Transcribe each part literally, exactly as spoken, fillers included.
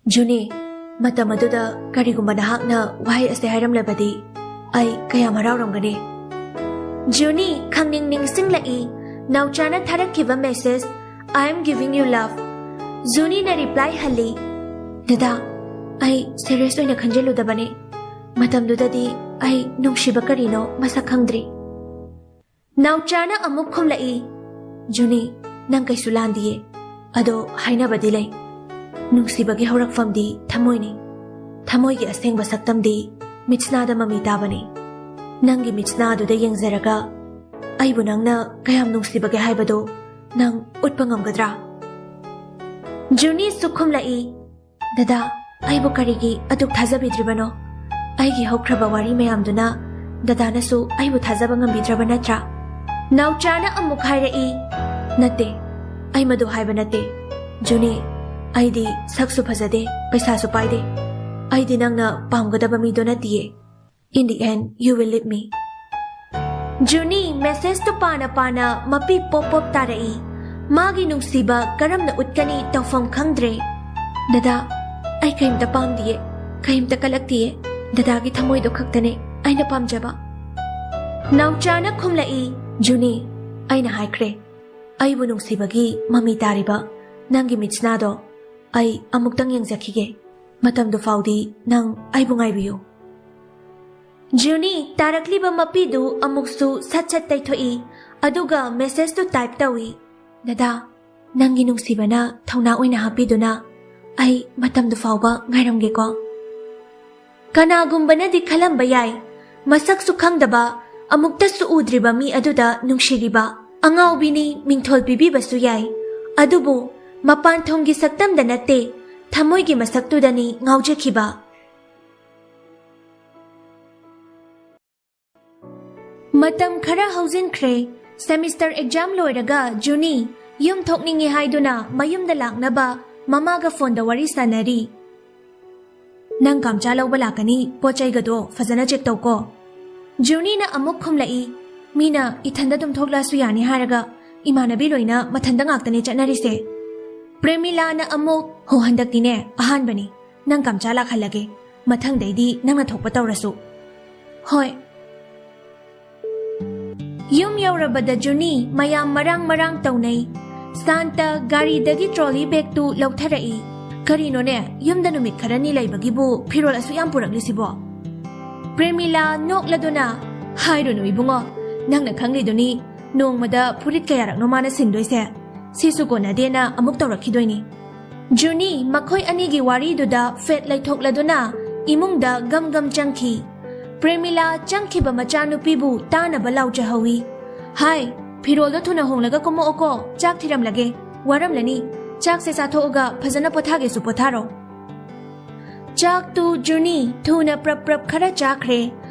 ꯖꯨꯅꯤ, ꯃꯇꯝ ꯑꯗꯨꯗ ꯀꯔꯤꯒꯨꯝꯕ ꯅꯍꯥꯛꯅ ꯋꯥꯍꯩ ꯑꯁꯤ ꯍꯥꯏꯔꯝꯂꯕꯗꯤ ꯑꯩ ꯀꯌꯥꯝ ꯍꯔꯥꯎꯔꯝꯒꯅꯤ꯫ ꯖꯨꯅꯤ ꯈꯪꯅꯤꯡ ꯅꯤꯡꯁꯤꯡꯂꯛꯏ꯫ ꯅꯥꯎꯆꯥꯅ ꯊꯥꯔꯛꯈꯤꯕ message, "I am giving you love." ꯖꯨꯅꯤꯅ reply ꯍꯜꯂꯤ, "ꯗꯗꯥ, ꯑꯩ serious ꯑꯣꯏꯅ ꯈꯟꯖꯤꯜꯂꯨꯗꯕꯅꯤ꯫ ꯃꯇꯝꯗꯨꯗꯗꯤ ꯑꯩ ꯅꯨꯡꯁꯤꯕ ꯀꯔꯤꯅꯣ ꯃꯁꯛ ꯈꯪꯗ꯭ꯔꯤ꯫" ꯅꯥꯎꯆꯥꯅ ꯑꯃꯨꯛ ꯈꯨꯝꯂꯛꯏ, "ꯖꯨꯅꯤ, ꯅꯪ ꯀꯩꯁꯨ ꯂꯥꯟꯗꯤꯌꯦ꯫ ꯑꯗꯣ ꯍꯥꯏꯅꯕꯗꯤ ꯂꯩ, ꯅꯨꯡꯁꯤꯕꯒꯤ ꯍꯧꯔꯛꯐꯝꯗꯤ ꯊꯃꯣꯏꯅꯤ꯫ ꯊꯃꯣꯏꯒꯤ ꯑꯁꯦꯡꯕ ꯁꯛꯇꯝꯗꯤ ꯃꯤꯠꯁꯅꯥꯗ ꯃꯃꯤ ꯇꯥꯕꯅꯤ꯫ ꯅꯪꯒꯤ ꯃꯤꯠꯁꯅꯥ ꯑꯗꯨꯗ ꯌꯦꯡꯖꯔꯒ ꯑꯩꯕꯨ ꯅꯪꯅ ꯀꯌꯥꯝ ꯅꯨꯡꯁꯤꯕꯒꯦ ꯍꯥꯏꯕꯗꯨ ꯅꯪ ꯎꯠꯄ ꯉꯝꯒꯗ꯭ꯔꯥ?" ꯖꯨꯅꯤꯁꯨ ꯈꯨꯝꯂꯛꯏ, "ꯗꯗꯥ, ꯑꯩꯕꯨ ꯀꯔꯤꯒꯤ ꯑꯗꯨꯛ ꯊꯥꯖꯕꯤꯗ꯭ꯔꯤꯕꯅꯣ? ꯑꯩꯒꯤ ꯍꯧꯈ꯭ꯔꯕ ꯋꯥꯔꯤ ꯃꯌꯥꯝꯗꯨꯅ ꯗꯗꯥꯅꯁꯨ ꯑꯩꯕꯨ ꯊꯥꯖꯕ ꯉꯝꯕꯤꯗ꯭ꯔꯕ ꯅꯠꯇ꯭ꯔꯥ?" ꯅꯥꯎꯆꯥꯅ ꯑꯃꯨꯛ ꯍꯥꯏꯔꯛꯏ, "ꯅꯠꯇꯦ, ꯑꯩ ꯃꯗꯨ ꯍꯥꯏꯕ ꯅꯠꯇꯦ꯫ ꯖꯨꯅꯤ, ꯑꯩꯗꯤ ꯁꯛꯁꯨ ꯐꯖꯗꯦ, ꯄꯩꯁꯥꯁꯨ ꯄꯥꯏꯗꯦ꯫ ꯑꯩꯗꯤ ꯅꯪꯅ ꯄꯥꯝꯒꯗꯕ ꯃꯤꯗꯣ ꯅꯠꯇꯤꯌꯦ꯫ In the end, you will leave me." ꯖꯨꯅꯤ messageꯇꯨ ꯄꯥꯅ ꯄꯥꯅ ꯃꯄꯤ ꯄꯣꯞ ꯄꯣꯞ ꯇꯥꯔꯛꯏ꯫ ꯃꯥꯒꯤ ꯅꯨꯡꯁꯤꯕ ꯀꯔꯝꯅ ꯎꯠꯀꯅꯤ ꯇꯧꯐꯝ ꯈꯪꯗ꯭ꯔꯦ꯫ "ꯗꯗꯥ, ꯑꯩ ꯀꯔꯤꯝꯇ ꯄꯥꯝꯗꯤꯌꯦ, ꯀꯔꯤꯝꯇ ꯀꯜꯂꯛꯇꯤꯌꯦ꯫ ꯗꯗꯥꯒꯤ ꯊꯃꯣꯏꯗꯣ ꯈꯛꯇꯅꯦ ꯑꯩꯅ ꯄꯥꯝꯖꯕ꯫" ꯅꯥꯎꯆꯥꯅ ꯈꯨꯝꯂꯛꯏ, "ꯖꯨꯅꯤ, ꯑꯩꯅ ꯍꯥꯏꯈ꯭ꯔꯦ, ꯑꯩꯕꯨ ꯅꯨꯡꯁꯤꯕꯒꯤ ꯃꯃꯤ ꯇꯥꯔꯤꯕ ꯅꯪꯒꯤ ꯃꯤꯠꯁꯅꯥꯗꯣ ꯑꯩ ꯑꯃꯨꯛꯇꯪ ꯌꯦꯡꯖꯈꯤꯒꯦ꯫ ꯃꯇꯝꯗꯨ ꯐꯥꯎꯗꯤ ꯅꯪ ꯑꯩꯕꯨ ꯉꯥꯏꯕꯤꯌꯨ꯫" ꯖꯨꯅꯤ ꯇꯥꯔꯛꯂꯤꯕ ꯃꯄꯤꯗꯨ ꯑꯃꯨꯛꯁꯨ ꯁꯠ ꯁꯠ ꯇꯩꯊꯣꯛꯏ, ꯑꯗꯨꯒ messageꯇꯨ type ꯇꯧꯏ, "ꯗꯗꯥ, ꯅꯪꯒꯤ ꯅꯨꯡꯁꯤꯕꯅ ꯊꯧꯅꯥ ꯑꯣꯏꯅ ꯍꯥꯞꯄꯤꯗꯨꯅ ꯑꯩ ꯃꯇꯝꯗꯨ ꯐꯥꯎꯕ ꯉꯥꯏꯔꯝꯒꯦꯀꯣ꯫" ꯀꯅꯥꯒꯨꯝꯕꯅꯗꯤ ꯈꯜꯂꯝꯕ ꯌꯥꯏ, ꯃꯁꯛꯁꯨ ꯈꯪꯗꯕ, ꯑꯃꯨꯛꯇꯁꯨ ꯎꯗ꯭ꯔꯤꯕ ꯃꯤ ꯑꯗꯨꯗ ꯅꯨꯡꯁꯤꯔꯤꯕ ꯑꯉꯥꯎꯕꯤꯅꯤ ꯃꯤꯡꯊꯣꯜ ꯄꯤꯕꯤꯕꯁꯨ ꯌꯥꯏ꯫ ꯑꯗꯨꯕꯨ ꯃꯄꯥꯟ ꯊꯣꯡꯒꯤ ꯁꯛꯇꯝꯗ ꯅꯠꯇꯦ, ꯊꯃꯣꯏꯒꯤ ꯃꯁꯛꯇꯨꯗꯅꯤ ꯉꯥꯎꯖꯈꯤꯕ꯫ ꯃꯇꯝ ꯈꯔ ꯍꯧꯖꯤꯟꯈ꯭ꯔꯦ꯫ Semester exam ꯂꯣꯏꯔꯒ ꯖꯨꯅꯤ ꯌꯨꯝ ꯊꯣꯛꯅꯤꯡꯉꯤ ꯍꯥꯏꯗꯨꯅ ꯃꯌꯨꯝꯗ ꯂꯥꯛꯅꯕ ꯃꯃꯥꯒ phoneꯗ ꯋꯥꯔꯤ ꯁꯥꯟꯅꯔꯤ꯫ "ꯅꯪ ꯀꯥꯝꯆꯥ ꯂꯧꯕ ꯂꯥꯛꯀꯅꯤ, ꯄꯣꯠ ꯆꯩꯒꯗꯣ ꯐꯖꯅ check ꯇꯧꯀꯣ꯫" ꯖꯨꯅꯤꯅ ꯑꯃꯨꯛ ꯈꯨꯝꯂꯛꯏ, "ꯃꯤꯅ ꯏꯊꯟꯗ ꯑꯗꯨꯝ ꯊꯣꯛꯂꯛꯑꯁꯨ ꯌꯥꯅꯤ ꯍꯥꯏꯔꯒ ꯏꯃꯥꯟꯅꯕꯤ ꯂꯣꯏꯅ ꯃꯊꯟꯗ ꯉꯥꯛꯇꯅꯦ ꯆꯠꯅꯔꯤꯁꯦ꯫" ꯄ꯭ꯔꯦꯃꯤꯂꯥꯅ ꯑꯃꯨꯛ, "ꯍꯣ, ꯍꯟꯗꯛꯇꯤꯅꯦ ꯑꯍꯥꯟꯕꯅꯤ꯫ ꯅꯪ ꯀꯝꯆꯥ ꯂꯥꯛꯍꯜꯂꯒꯦ꯫ ꯃꯊꯪꯗꯩꯗꯤ ꯅꯪꯅ ꯊꯣꯛꯄ ꯇꯧꯔꯁꯨ꯫" "ꯍꯣꯏ꯫" ꯌꯨꯝ ꯌꯧꯔꯕꯗ ꯖꯨꯅꯤ ꯃꯌꯥꯝ ꯃꯔꯥꯡ ꯃꯔꯥꯡ ꯇꯧꯅꯩ꯫ ꯁꯥꯟꯇ ꯒꯥꯔꯤꯗꯒꯤ ꯇ꯭ꯔꯣꯂꯤ ꯕꯦꯒꯇꯨ ꯂꯧꯊꯔꯛꯏ꯫ "ꯀꯔꯤꯅꯣꯅꯦ, ꯌꯨꯝꯗ ꯅꯨꯃꯤꯠ ꯈꯔꯅꯤ ꯂꯩꯕꯒꯤꯕꯨ ꯐꯤꯔꯣꯜ ꯑꯁꯨꯛ ꯌꯥꯝ ꯄꯨꯔꯛꯂꯤꯁꯤꯕꯣ?" ꯄ꯭ꯔꯦꯃꯤꯂꯥ ꯅꯣꯛꯂꯗꯨꯅ, "ꯍꯥꯏꯔꯨꯅꯨ ꯏꯕꯨꯡꯉꯣ, ꯅꯪꯅ ꯈꯪꯂꯤꯗꯨꯅꯤ, ꯅꯣꯡꯃꯗ ꯐꯨꯔꯤꯠ ꯀꯌꯥꯔꯛꯅꯣ ꯃꯥꯅ ꯁꯤꯟꯗꯣꯏꯁꯦ? ꯁꯤꯁꯨ ꯀꯣꯟꯅꯗꯦꯅ ꯑꯃꯨꯛ ꯇꯧꯔꯛꯈꯤꯗꯣꯏꯅꯤ꯫" ꯖꯨꯅꯤ ꯃꯈꯣꯏ ꯑꯅꯤꯒꯤ ꯋꯥꯔꯤꯗꯨꯗ ꯐꯦꯠ ꯂꯩꯊꯣꯛꯂꯗꯨꯅ ꯏꯃꯨꯡꯗ ꯒꯝ ꯒꯝ ꯆꯪꯈꯤ꯫ ꯄ꯭ꯔꯦꯃꯤꯂꯥ ꯆꯪꯈꯤꯕ ꯃꯆꯥꯅꯨꯄꯤꯕꯨ ꯇꯥꯅꯕ ꯂꯥꯎꯖꯍꯧꯏ꯫ "ꯍꯥꯏ, ꯐꯤꯔꯣꯜꯗꯣ ꯊꯨꯅ ꯍꯣꯡꯂꯒ ꯀꯨꯝꯃꯛꯑꯣꯀꯣ, ꯆꯥꯛ ꯊꯤꯔꯝꯂꯒꯦ꯫ ꯋꯥꯔꯝꯂꯅꯤ꯫ ꯆꯥꯛꯁꯦ ꯆꯥꯊꯣꯛꯑꯒ ꯐꯖꯅ ꯄꯣꯊꯥꯒꯦꯁꯨ ꯄꯣꯊꯥꯔꯣ꯫" ꯆꯥꯛꯇꯨ ꯖꯨꯅꯤ ꯊꯨꯅ ꯄ꯭ꯔꯞ ꯄ꯭ꯔꯞ ꯈꯔ ꯆꯥꯈ꯭ꯔꯦ꯫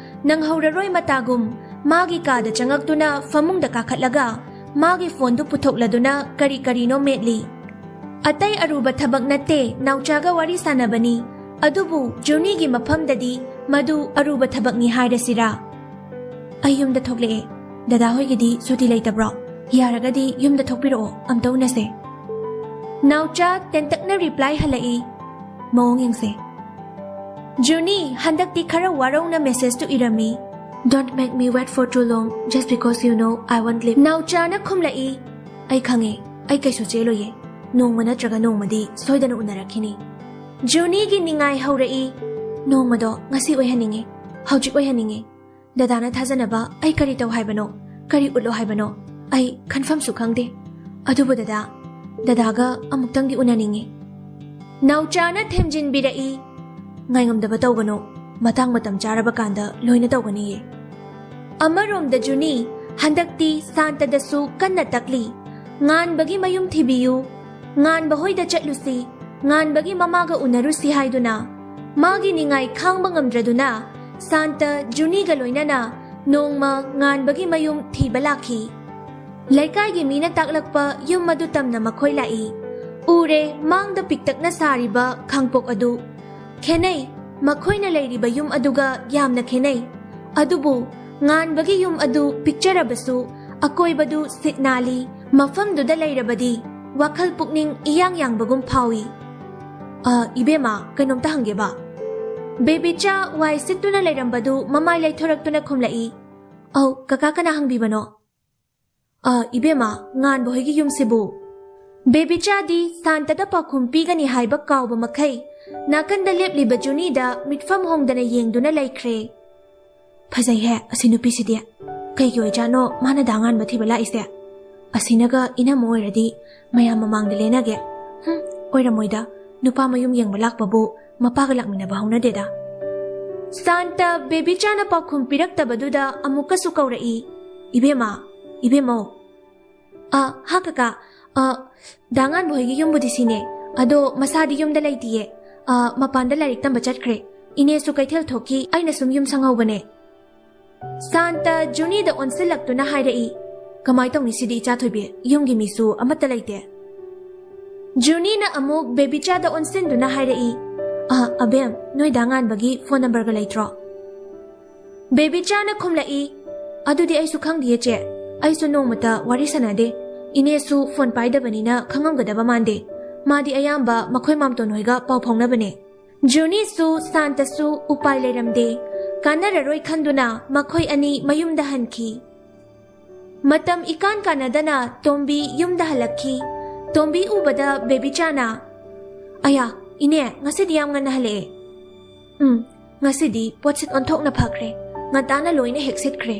ꯅꯪꯍꯧꯔꯔꯣꯏ ꯃꯇꯥꯒꯨꯝ ꯃꯥꯒꯤ ꯀꯥꯗ ꯆꯪꯉꯛꯇꯨꯅ ꯐꯃꯨꯡꯗ ꯀꯥꯈꯠꯂꯒ ꯃꯥꯒꯤ ꯐꯣꯟꯗꯨ ꯄꯨꯊꯣꯛꯂꯗꯨꯅ ꯀꯔꯤ ꯀꯔꯤꯅꯣ ꯃꯦꯠꯂꯤ꯫ ꯑꯇꯩ ꯑꯔꯨꯕ ꯊꯕꯛ ꯅꯠꯇꯦ, ꯅꯥꯎꯆꯥꯒ ꯋꯥꯔꯤ ꯁꯥꯟꯅꯕꯅꯤ꯫ ꯑꯗꯨꯕꯨ ꯖꯨꯅꯤꯒꯤ ꯃꯐꯝꯗꯗꯤ ꯃꯗꯨ ꯑꯔꯨꯕ ꯊꯕꯛꯅꯤ ꯍꯥꯏꯔꯁꯤꯔꯥ? "ꯑꯩ ꯌꯨꯝꯗ ꯊꯣꯛꯂꯛꯑꯦ꯫ ꯗꯗꯥ ꯍꯣꯏꯒꯤꯗꯤ ꯁꯨꯇꯤ ꯂꯩꯇꯕ꯭ꯔꯣ? ꯌꯥꯔꯒꯗꯤ ꯌꯨꯝꯗ ꯊꯣꯛꯄꯤꯔꯛꯑꯣ, ꯑꯝꯇ ꯎꯅꯁꯦ꯫" ꯅꯥꯎꯆꯥ ꯇꯦꯟꯇꯛꯅ ꯔꯤꯄ꯭ꯂꯥꯏ ꯍꯜꯂꯛꯏ꯫ "ꯃꯑꯣꯡ ꯌꯦꯡꯁꯦ꯫" ꯖꯨꯅꯤ ꯍꯟꯗꯛꯇꯤ ꯈꯔ ꯋꯥꯔꯧꯅ ꯃꯦꯁꯦꯖꯇꯨ ꯏꯔꯝꯃꯤ꯫ "Don't make me wait for too long just because you know I won't leave." ꯅꯥꯎꯆꯥꯅ ꯈꯨꯝꯂꯛꯏ꯫ "ꯑꯩ ꯈꯪꯉꯦ, ꯑꯩ ꯀꯩꯁꯨ ꯆꯦꯜꯂꯣꯏꯌꯦ꯫ ꯅꯣꯡꯃ ꯅꯠꯇ꯭ꯔꯒ ꯅꯣꯡꯃꯗꯤ ꯁꯣꯏꯗꯅ ꯎꯅꯔꯛꯈꯤꯅꯤ꯫" ꯖꯨꯅꯤꯒꯤ ꯅꯤꯡꯉꯥꯏ ꯍꯧꯔꯛꯏ꯫ "ꯅꯣꯡꯃꯗꯣ ꯉꯁꯤ ꯑꯣꯏꯍꯟꯅꯤꯡꯉꯦ, ꯍꯧꯖꯤꯛ ꯑꯣꯏꯍꯟꯅꯤꯡꯉꯦ꯫ ꯗꯗꯥꯅ ꯊꯥꯖꯅꯕ ꯑꯩ ꯀꯔꯤ ꯇꯧ ꯍꯥꯏꯕꯅꯣ? ꯀꯔꯤ ꯎꯠꯂꯣ ꯍꯥꯏꯕꯅꯣ? ꯑꯩ ꯈꯟꯐꯝꯁꯨ ꯈꯪꯗꯦ꯫ ꯑꯗꯨꯕꯨ ꯗꯗꯥ, ꯗꯗꯥꯒ ꯑꯃꯨꯛꯇꯪꯗꯤ ꯎꯅꯅꯤꯡꯉꯤ꯫" ꯅꯥꯎꯆꯥꯅ ꯊꯦꯝꯖꯤꯟꯕꯤꯔꯛꯏ꯫ "ꯉꯥꯏꯉꯝꯗꯕ ꯇꯧꯒꯅꯨ꯫ ꯃꯇꯥꯡ ꯃꯇꯝ ꯆꯥꯔꯕ ꯀꯥꯟꯗ ꯂꯣꯏꯅ ꯇꯧꯒꯅꯤꯌꯦ꯫" ꯑꯃꯔꯣꯝꯗ ꯖꯨꯅꯤ ꯍꯟꯗꯛꯇꯤ ꯁꯥꯟꯇꯗꯁꯨ ꯀꯟꯅ ꯇꯛꯂꯤ꯫ "ꯉꯥꯟꯕꯒꯤ ꯃꯌꯨꯝ ꯊꯤꯕꯤꯌꯨ, ꯉꯥꯟꯕ ꯍꯣꯏꯗ ꯆꯠꯂꯨꯁꯤ, ꯉꯥꯟꯕꯒꯤ ꯃꯃꯥꯒ ꯎꯅꯔꯨꯁꯤ" ꯍꯥꯏꯗꯨꯅ ꯃꯥꯒꯤ ꯅꯤꯡꯉꯥꯏ ꯈꯥꯡꯕ ꯉꯝꯗ꯭ꯔꯗꯨꯅ ꯁꯥꯟꯇ ꯖꯨꯅꯤꯒ ꯂꯣꯏꯅꯅ ꯅꯣꯡꯃ ꯉꯥꯟꯕꯒꯤ ꯃꯌꯨꯝ ꯊꯤꯕ ꯂꯥꯛꯈꯤ꯫ ꯂꯩꯀꯥꯏꯒꯤ ꯃꯤꯅ ꯇꯥꯛꯂꯛꯄ ꯌꯨꯝ ꯑꯗꯨ ꯇꯝꯅ ꯃꯈꯣꯏ ꯂꯥꯛꯏ꯫ ꯎꯔꯦ ꯃꯥꯡꯗ ꯄꯤꯛꯇꯛꯅ ꯁꯥꯔꯤꯕ ꯈꯥꯡꯄꯣꯛ ꯑꯗꯨ꯫ ꯈꯦꯅꯩ, ꯃꯈꯣꯏꯅ ꯂꯩꯔꯤꯕ ꯌꯨꯝ ꯑꯗꯨꯒ ꯌꯥꯝꯅ ꯈꯦꯅꯩ꯫ ꯑꯗꯨꯕꯨ ꯉꯥꯟꯕꯒꯤ ꯌꯨꯝ ꯑꯗꯨ ꯄꯤꯛꯆꯔꯕꯁꯨ ꯑꯀꯣꯏꯕꯗꯨ ꯁꯤꯠ ꯅꯥꯜꯂꯤ꯫ ꯃꯐꯝꯗꯨꯗ ꯂꯩꯔꯕꯗꯤ ꯋꯥꯈꯜ ꯄꯨꯛꯅꯤꯡ ꯏꯌꯥꯡ ꯌꯥꯡꯕꯒꯨꯝ ꯐꯥꯎꯏ꯫ "ꯑ, ꯏꯕꯦꯝꯃ, ꯀꯩꯅꯣꯝꯇ ꯍꯪꯒꯦꯕ?" ꯕꯦꯕꯤꯆꯥ ꯋꯥꯏ ꯁꯤꯠꯇꯨꯅ ꯂꯩꯔꯝꯕꯗꯨ ꯃꯃꯥꯏ ꯂꯩꯊꯣꯔꯛꯇꯨꯅ ꯈꯨꯝꯂꯛꯏ꯫ "ꯑꯧ, ꯀꯀꯥ, ꯀꯅꯥ ꯍꯪꯕꯤꯕꯅꯣ?" "ꯑ, ꯏꯕꯦꯝꯃ, ꯉꯥꯟꯕ ꯍꯣꯏꯒꯤ ꯌꯨꯝꯁꯤꯕꯨ?" ꯕꯦꯕꯤꯆꯥꯗꯤ ꯁꯥꯟꯇꯗ ꯄꯥꯎꯈꯨꯝ ꯄꯤꯒꯅꯤ ꯍꯥꯏꯕ ꯀꯥꯎꯕ ꯃꯈꯩ ꯅꯥꯀꯟꯗ ꯂꯦꯞꯂꯤꯕ ꯖꯨꯅꯤꯗ ꯃꯤꯠꯐꯝ ꯍꯣꯡꯗꯅ ꯌꯦꯡꯗꯨꯅ ꯂꯩꯈ꯭ꯔꯦ꯫ "ꯐꯖꯩꯍꯦ ꯑꯁꯤ ꯅꯨꯄꯤꯁꯤꯗꯤ꯫ ꯀꯩꯒꯤ ꯑꯣꯏꯖꯥꯠꯅꯣ ꯃꯥꯅ ꯗꯥ ꯉꯥꯟꯕ ꯊꯤꯕ ꯂꯥꯛꯏꯁꯦ? ꯑꯁꯤꯅꯒ ꯏꯅꯝꯃ ꯑꯣꯏꯔꯗꯤ ꯃꯌꯥꯝ ꯃꯃꯥꯡꯗ ꯂꯦꯟꯅꯒꯦ꯫ ꯍꯨꯝ, ꯑꯣꯏꯔꯝꯃꯣꯏꯗ, ꯅꯨꯄꯥ ꯃꯌꯨꯝ ꯌꯦꯡꯕ ꯂꯥꯛꯄꯕꯨ ꯃꯄꯥꯒ ꯂꯥꯛꯃꯤꯟꯅꯕ ꯍꯧꯅꯗꯦꯗ꯫" ꯁꯥꯟꯇ ꯕꯦꯕꯤꯆꯥꯅ ꯄꯥꯎꯈꯨꯝ ꯄꯤꯔꯛꯇꯕꯗꯨꯗ ꯑꯃꯨꯛꯀꯁꯨ ꯀꯧꯔꯛꯏ, "ꯏꯕꯦꯝꯃ, ꯏꯕꯦꯝꯃꯧ꯫" "ꯑ, ꯍꯥ ꯀꯀꯥ, ꯑ, ꯗꯥ ꯉꯥꯟꯕ ꯍꯣꯏꯒꯤ ꯌꯨꯝꯕꯨꯗꯤ ꯁꯤꯅꯦ, ꯑꯗꯣ ꯃꯁꯥꯗꯤ ꯌꯨꯝꯗ ꯂꯩꯇꯤꯌꯦ꯫ ꯑ, ꯃꯄꯥꯟꯗ ꯂꯥꯏꯔꯤꯛ ꯇꯝꯕ ꯆꯠꯈ꯭ꯔꯦ꯫ ꯏꯅꯦꯁꯨ ꯀꯩꯊꯦꯜ ꯊꯣꯛꯈꯤ, ꯑꯩꯅ ꯁꯨꯝ ꯌꯨꯝ ꯁꯪꯍꯧꯕꯅꯦ꯫" ꯁꯥꯟꯇ ꯖꯨꯅꯤꯗ ꯑꯣꯟꯁꯤꯜꯂꯛꯇꯨꯅ ꯍꯥꯏꯔꯛꯏ, "ꯀꯃꯥꯏ ꯇꯧꯅꯤ ꯁꯤꯗꯤ ꯏꯆꯥ ꯊꯣꯏꯕꯤ? ꯌꯨꯝꯒꯤ ꯃꯤꯁꯨ ꯑꯃꯠꯇ ꯂꯩꯇꯦ꯫" ꯖꯨꯅꯤꯅ ꯑꯃꯨꯛ ꯕꯦꯕꯤꯆꯥꯗ ꯑꯣꯟꯁꯤꯟꯗꯨꯅ ꯍꯥꯏꯔꯛꯏ, "ꯑ, ꯑꯕꯦꯝ, ꯅꯣꯏ ꯗꯥ ꯉꯥꯟꯕꯒꯤ ꯐꯣꯟ ꯅꯝꯕꯔꯒ ꯂꯩꯇ꯭ꯔꯣ?" ꯕꯦꯕꯤꯆꯥꯅ ꯈꯨꯝꯂꯛꯏ, "ꯑꯗꯨꯗꯤ ꯑꯩꯁꯨ ꯈꯪꯗꯤꯌꯦ ꯆꯦ, ꯑꯩꯁꯨ ꯅꯣꯡꯃꯇ ꯋꯥꯔꯤ ꯁꯥꯟꯅꯗꯦ꯫ ꯏꯅꯦꯁꯨ ꯐꯣꯟ ꯄꯥꯏꯗꯕꯅꯤꯅ ꯈꯪꯉꯝꯒꯗꯕ ꯃꯥꯟꯗꯦ꯫ ꯃꯥꯗꯤ ꯑꯌꯥꯝꯕ ꯃꯈꯣꯏ ꯃꯥꯝꯇꯣꯟ ꯍꯣꯏꯒ ꯄꯥꯎ ꯐꯥꯎꯅꯕꯅꯦ꯫" ꯖꯨꯅꯤꯁꯨ ꯁꯥꯟꯇꯁꯨ ꯎꯄꯥꯏ ꯂꯩꯔꯝꯗꯦ꯫ ꯀꯥꯟꯅꯔꯔꯣꯏ ꯈꯟꯗꯨꯅ ꯃꯈꯣꯏ ꯑꯅꯤ ꯃꯌꯨꯝꯗ ꯍꯟꯈꯤ꯫ ꯃꯇꯝ ꯏꯀꯥꯟ ꯀꯥꯟꯅꯗꯅ ꯇꯣꯝꯕꯤ ꯌꯨꯝꯗ ꯍꯜꯂꯛꯈꯤ꯫ ꯇꯣꯝꯕꯤ ꯎꯕꯗ ꯕꯦꯕꯤꯆꯥꯅ, "ꯑꯌꯥ, ꯏꯅꯦ, ꯉꯁꯤꯗꯤ ꯌꯥꯝ ꯉꯟꯅ ꯍꯜꯂꯛꯑꯦ꯫" "ꯎꯝ, ꯉꯁꯤꯗꯤ ꯄꯣꯠꯁꯤꯠ ꯑꯣꯟꯊꯣꯛꯅ ꯐꯈ꯭ꯔꯦ꯫ ꯉꯟꯇꯥꯅ ꯂꯣꯏꯅ ꯍꯦꯛ ꯁꯤꯠꯈ꯭ꯔꯦ꯫"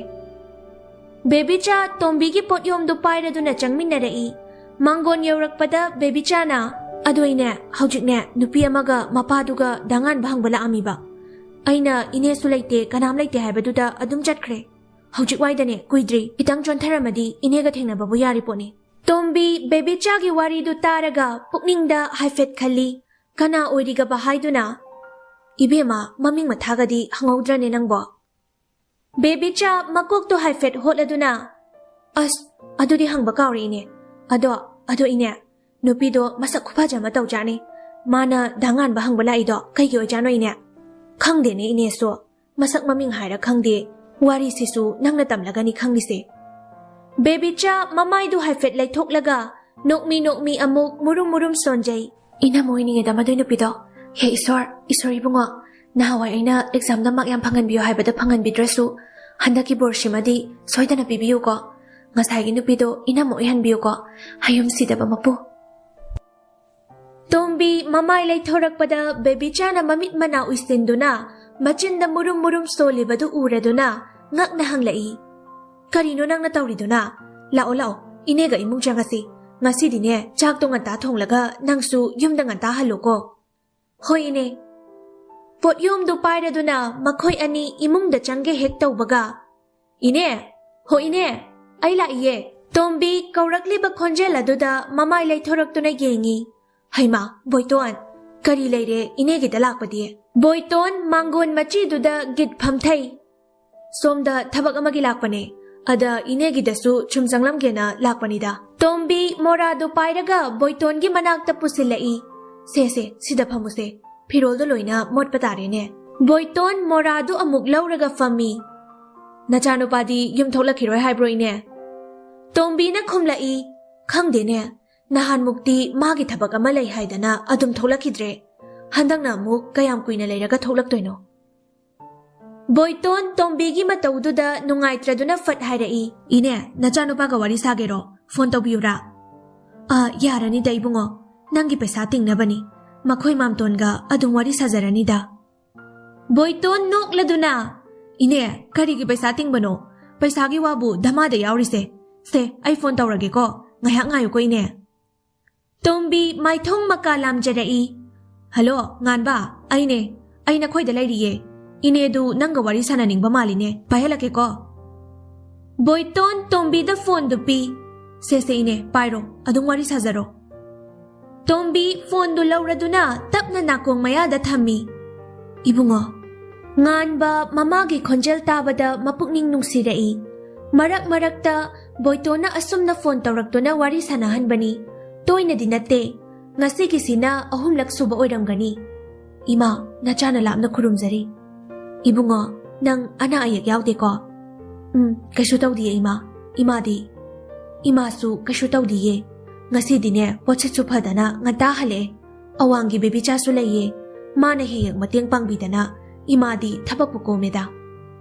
ꯕꯦꯕꯤꯆꯥ ꯇꯣꯝꯕꯤꯒꯤ ꯄꯣꯠꯌꯣꯝꯗꯨ ꯄꯥꯏꯔꯗꯨꯅ ꯆꯪꯃꯤꯟꯅꯔꯛꯏ꯫ ꯃꯥꯡꯒꯣꯟ ꯌꯧꯔꯛꯄꯗ ꯕꯦꯕꯤꯆꯥꯅ, "ꯑꯗꯣ ꯏꯅꯦ, ꯍꯧꯖꯤꯛꯅꯦ ꯅꯨꯄꯤ ꯑꯃꯒ ꯃꯄꯥꯗꯨꯒ ꯗꯥ ꯉꯥꯟꯕ ꯍꯪꯕ ꯂꯥꯛꯑꯝꯃꯤꯕ꯫ ꯑꯩꯅ ꯏꯅꯦꯁꯨ ꯂꯩꯇꯦ, ꯀꯅꯥꯝ ꯂꯩꯇꯦ ꯍꯥꯏꯕꯗꯨꯗ ꯑꯗꯨꯝ ꯆꯠꯈ꯭ꯔꯦ꯫ ꯍꯧꯖꯤꯛ ꯋꯥꯏꯗꯅꯦ, ꯀꯨꯏꯗ꯭ꯔꯤ, ꯈꯤꯇꯪ ꯆꯣꯟꯊꯔꯝꯃꯗꯤ ꯏꯅꯦꯒ ꯊꯦꯡꯅꯕꯕꯨ ꯌꯥꯔꯤ ꯄꯣꯠꯅꯤ꯫" ꯇꯣꯝꯕꯤ ꯕꯦꯕꯤꯆꯥꯒꯤ ꯋꯥꯔꯤꯗꯨ ꯇꯥꯔꯒ ꯄꯨꯛꯅꯤꯡꯗ ꯍꯥꯏꯐꯦꯠ ꯈꯜꯂꯤ꯫ ꯀꯅꯥ ꯑꯣꯏꯔꯤꯒꯕ ꯍꯥꯏꯗꯨꯅ? "ꯏꯕꯦꯝꯃ, ꯃꯃꯤꯡ ꯃꯊꯥꯒꯗꯤ ꯍꯪꯍꯧꯗ꯭ꯔꯅꯦ ꯅꯪꯕꯣ?" ꯕꯦꯕꯤꯆꯥ ꯃꯀꯣꯛꯇꯣ ꯍꯥꯏꯐꯦꯠ ꯍꯣꯠꯂꯗꯨꯅ, "ꯑꯁ, ꯑꯗꯨꯗꯤ ꯍꯪꯕ ꯀꯥꯎꯔꯦ ꯏꯅꯦ꯫ ꯑꯗꯣ, ꯑꯗꯣ ꯏꯅꯦ, ꯅꯨꯄꯤꯗꯣ ꯃꯁꯛ ꯈꯨꯐꯖ ꯑꯃ ꯇꯧꯖꯥꯠꯅꯤ꯫ ꯃꯥꯅ ꯗꯥ ꯉꯥꯟꯕ ꯍꯪꯕ ꯂꯥꯛꯏꯗꯣ ꯀꯩꯒꯤ ꯑꯣꯏꯖꯥꯠꯅꯣ ꯏꯅꯦ?" "ꯈꯪꯗꯦꯅꯦ ꯏꯅꯦꯁꯨ꯫ ꯃꯁꯛ ꯃꯃꯤꯡ ꯍꯥꯏꯔ ꯈꯪꯗꯦ꯫ ꯋꯥꯔꯤꯁꯤꯁꯨ ꯅꯪꯅ ꯇꯝꯂꯒꯅꯤ ꯈꯪꯂꯤꯁꯦ꯫" ꯕꯦꯕꯤꯆꯥ ꯃꯃꯥꯏꯗꯨ ꯍꯥꯏꯐꯦꯠ ꯂꯩꯊꯣꯛꯂꯒ ꯅꯣꯛꯃꯤ ꯅꯣꯛꯃꯤ ꯑꯃꯨꯛ ꯃꯨꯔꯨꯝ ꯃꯨꯔꯨꯝ ꯁꯣꯟꯖꯩ꯫ ꯏꯅꯝꯃ ꯑꯣꯏꯅꯤꯡꯉꯦꯗ ꯃꯗꯨꯏ ꯅꯨꯄꯤꯗꯣ꯫ ꯍꯦ ꯏꯁꯣꯔ, ꯏꯁꯣꯔ ꯏꯕꯨꯡꯉꯣ, ꯅꯍꯥꯟꯋꯥꯏ ꯑꯩꯅ examꯗ mark ꯌꯥꯝ ꯐꯪꯍꯟꯕꯤꯌꯨ ꯍꯥꯏꯕꯗ ꯐꯪꯍꯟꯕꯤꯗ꯭ꯔꯁꯨ, ꯍꯟꯗꯛꯀꯤ ꯕꯣꯔꯁꯤꯃꯗꯤ ꯁꯣꯏꯗꯅ ꯄꯤꯕꯤꯌꯨꯀꯣ꯫ ꯉꯁꯥꯏꯒꯤ ꯅꯨꯄꯤꯗꯣ ꯏꯅꯝꯃ ꯑꯣꯏꯍꯟꯕꯤꯌꯨꯀꯣ꯫ ꯍꯌꯨꯝ ꯁꯤꯗꯕ ꯃꯄꯨ꯫ ꯇꯣꯝꯕꯤ ꯃꯃꯥꯏ ꯂꯩꯊꯣꯔꯛꯄꯗ ꯕꯦꯕꯤꯆꯥꯅ ꯃꯃꯤꯠ ꯃꯅꯥ ꯎꯏꯁꯤꯟꯗꯨꯅ ꯃꯆꯤꯟꯗ ꯃꯨꯔꯨꯝ ꯃꯨꯔꯨꯝ ꯁꯣꯜꯂꯤꯕꯗꯨ ꯎꯔꯗꯨꯅ ꯉꯛꯅ ꯍꯪꯂꯛꯏ, "ꯀꯔꯤꯅꯣ ꯅꯪꯅ ꯇꯧꯔꯤꯗꯨꯅ? ꯂꯥꯛꯑꯣ, ꯂꯥꯛꯑꯣ, ꯏꯅꯦꯒ ꯏꯃꯨꯡ ꯆꯪꯉꯁꯤ꯫ ꯉꯁꯤꯗꯤꯅꯦ, ꯆꯥꯛꯇꯣ ꯉꯟꯇꯥ ꯊꯣꯡꯂꯒ ꯅꯪꯁꯨ ꯌꯨꯝꯗ ꯉꯟꯇꯥ ꯍꯜꯂꯣꯀꯣ꯫" "ꯍꯣꯏ, ꯏꯅꯦ꯫" ꯄꯣꯠꯌꯣꯝꯗꯨ ꯄꯥꯏꯔꯗꯨꯅ ꯃꯈꯣꯏ ꯑꯅꯤ ꯏꯃꯨꯡꯗ ꯆꯪꯒꯦ ꯍꯦꯛ ꯇꯧꯕꯒ, "ꯏꯅꯦ! ꯍꯣ ꯏꯅꯦ! ꯑꯩ ꯂꯥꯛꯏꯌꯦ!" ꯇꯣꯝꯕꯤ ꯀꯧꯔꯛꯂꯤꯕ ꯈꯣꯟꯖꯦꯜ ꯑꯗꯨꯗ ꯃꯃꯥꯏ ꯂꯩꯊꯣꯔꯛꯇꯨꯅ ꯌꯦꯡꯉꯤ꯫ "ꯍꯩꯃꯥ, ꯕꯣꯏꯇꯣꯟ! ꯀꯔꯤ ꯂꯩꯔꯦ ꯏꯅꯦꯒꯤꯗ ꯂꯥꯛꯄꯗꯤ?" ꯕꯣꯏꯇꯣꯟ ꯃꯥꯡꯒꯣꯟ ꯃꯆꯤꯗꯨꯗ ꯒꯤꯠ ꯐꯝꯊꯩ꯫ "ꯁꯣꯝꯗ ꯊꯕꯛ ꯑꯃꯒꯤ ꯂꯥꯛꯄꯅꯦ꯫ ꯑꯗ ꯏꯅꯦꯒꯤꯗꯁꯨ ꯁꯨꯝ ꯆꯪꯂꯝꯒꯦꯅ ꯂꯥꯛꯄꯅꯤꯗ꯫" ꯇꯣꯝꯕꯤ ꯃꯣꯔꯥꯗꯨ ꯄꯥꯏꯔꯒ ꯕꯣꯏꯇꯣꯟꯒꯤ ꯃꯅꯥꯛꯇ ꯄꯨꯁꯤꯜꯂꯛꯏ꯫ "ꯁꯦ, ꯁꯦ, ꯁꯤꯗ ꯐꯝꯃꯨꯁꯦ꯫ ꯐꯤꯔꯣꯜꯗꯣ ꯂꯣꯏꯅ ꯃꯣꯠꯄ ꯇꯥꯔꯦꯅꯦ꯫" ꯕꯣꯏꯇꯣꯟ ꯃꯣꯔꯥꯗꯨ ꯑꯃꯨꯛ ꯂꯧꯔꯒ ꯐꯝꯃꯤ꯫ "ꯅꯆꯥꯅꯨꯄꯥꯗꯤ ꯌꯨꯝ ꯊꯣꯛꯂꯛꯈꯤꯔꯣꯏ ꯍꯥꯏꯕ꯭ꯔꯣ, ꯏꯅꯦ?" ꯇꯣꯝꯕꯤꯅ ꯈꯨꯝꯂꯛꯏ꯫ "ꯈꯪꯗꯦꯅꯦ, ꯅꯍꯥꯟꯃꯨꯛꯇꯤ ꯃꯥꯒꯤ ꯊꯕꯛ ꯑꯃ ꯂꯩ ꯍꯥꯏꯗꯅ ꯑꯗꯨꯝ ꯊꯣꯛꯂꯛꯈꯤꯗ꯭ꯔꯦ꯫ ꯍꯟꯗꯛꯅ ꯑꯃꯨꯛ ꯀꯌꯥꯝ ꯀꯨꯏꯅ ꯂꯩꯔꯒ ꯊꯣꯛꯂꯛꯇꯣꯏꯅꯣ?" ꯕꯣꯏꯇꯣꯟ ꯇꯣꯝꯕꯤꯒꯤ ꯃꯇꯧꯗꯨꯗ ꯅꯨꯡꯉꯥꯏꯇ꯭ꯔꯗꯨꯅ ꯐꯠ ꯍꯥꯏꯔꯛꯏ, "ꯏꯅꯦ, ꯅꯆꯥꯅꯨꯄꯥꯒ ꯋꯥꯔꯤ ꯁꯥꯒꯦꯔꯣ? ꯐꯣꯟ ꯇꯧꯕꯤꯌꯨꯔꯥ?" "ꯑꯥ, ꯌꯥꯔꯅꯤꯗ ꯏꯕꯨꯡꯉꯣ, ꯅꯪꯒꯤ ꯄꯩꯁꯥ ꯇꯤꯡꯅꯕꯅꯤ꯫ ꯃꯈꯣꯏ ꯃꯥꯝꯇꯣꯟꯒ ꯑꯗꯨꯝ ꯋꯥꯔꯤ ꯁꯥꯖꯔꯅꯤꯗ꯫" ꯕꯣꯏꯇꯣꯟ ꯅꯣꯛꯂꯗꯨꯅ, "ꯏꯅꯦ, ꯀꯔꯤꯒꯤ ꯄꯩꯁꯥ ꯇꯤꯡꯕꯅꯣ? ꯄꯩꯁꯥꯒꯤ ꯋꯥꯕꯨ ꯙꯃꯥꯗ ꯌꯥꯎꯔꯤꯁꯦ꯫ ꯁꯦ, ꯑꯩ ꯐꯣꯟ ꯇꯧꯔꯒꯦꯀꯣ, ꯉꯥꯏꯍꯥꯛ ꯉꯥꯏꯌꯨꯀꯣ, ꯏꯅꯦ꯫" ꯇꯣꯝꯕꯤ ꯃꯥꯏꯊꯣꯡ ꯃꯀꯥ ꯂꯥꯝꯖꯔꯛꯏ꯫ "ꯍꯜꯂꯣ, ꯉꯥꯟꯕ, ꯑꯩꯅꯦ꯫ ꯑꯩ ꯅꯈꯣꯏꯗ ꯂꯩꯔꯤꯌꯦ꯫ ꯏꯅꯦꯗꯨ ꯅꯪꯒ ꯋꯥꯔꯤ ꯁꯥꯟꯅꯅꯤꯡꯕ ꯃꯥꯜꯂꯤꯅꯦ꯫ ꯄꯥꯏꯍꯜꯂꯛꯀꯦꯀꯣ꯫" ꯕꯣꯏꯇꯣꯟ ꯇꯣꯝꯕꯤꯗ ꯐꯣꯟꯗꯨ ꯄꯤ꯫ "ꯁꯦ, ꯁꯦ, ꯏꯅꯦ, ꯄꯥꯏꯔꯣ, ꯑꯗꯨꯝ ꯋꯥꯔꯤ ꯁꯥꯖꯔꯣ꯫" ꯇꯣꯝꯕꯤ ꯐꯣꯟꯗꯨ ꯂꯧꯔꯗꯨꯅ ꯇꯞꯅ ꯅꯥꯀꯣꯡ ꯃꯌꯥꯗ ꯊꯝꯃꯤ꯫ "ꯏꯕꯨꯡꯉꯣ꯫" ꯉꯥꯟꯕ ꯃꯃꯥꯒꯤ ꯈꯣꯟꯖꯦꯜ ꯇꯥꯕꯗ ꯃꯄꯨꯛꯅꯤꯡ ꯅꯨꯡꯁꯤꯔꯛꯏ꯫ ꯃꯔꯛ ꯃꯔꯛꯇ ꯕꯣꯏꯇꯣꯟꯅ ꯑꯁꯨꯝꯅ ꯐꯣꯟ ꯇꯧꯔꯛꯇꯨꯅ ꯋꯥꯔꯤ ꯁꯥꯟꯅꯍꯟꯕꯅꯤ꯫ ꯇꯣꯏꯅꯗꯤ ꯅꯠꯇꯦ꯫ ꯉꯁꯤꯒꯤꯁꯤꯅ ꯑꯍꯨꯝꯂꯛ ꯁꯨꯕ ꯑꯣꯏꯔꯝꯒꯅꯤ꯫ "ꯏꯃꯥ, ꯅꯆꯥꯅ ꯂꯥꯞꯅ ꯈꯨꯔꯨꯝꯖꯔꯤ꯫" "ꯏꯕꯨꯡꯉꯣ, ꯅꯪ ꯑꯅꯥ ꯑꯌꯦꯛ ꯌꯥꯎꯗꯦꯀꯣ?" "ꯎꯝ, ꯀꯩꯁꯨ ꯇꯧꯗꯤꯌꯦ, ꯏꯃꯥ꯫ ꯏꯃꯥꯗꯤ?" "ꯏꯃꯥꯁꯨ ꯀꯩꯁꯨ ꯇꯧꯗꯤꯌꯦ꯫ ꯉꯁꯤꯗꯤꯅꯦ ꯄꯣꯠꯁꯤꯠꯁꯨ ꯐꯗꯅ ꯉꯟꯇꯥ ꯍꯜꯂꯛꯑꯦ꯫ ꯑꯋꯥꯡꯒꯤ ꯕꯦꯕꯤꯆꯥꯁꯨ ꯂꯩꯌꯦ꯫ ꯃꯥꯅ ꯍꯦꯛ ꯍꯦꯛ ꯃꯇꯦꯡ ꯄꯥꯡꯕꯤꯗꯅ ꯏꯃꯥꯗꯤ ꯊꯕꯛꯄꯨ ꯀꯣꯝꯃꯦꯗ꯫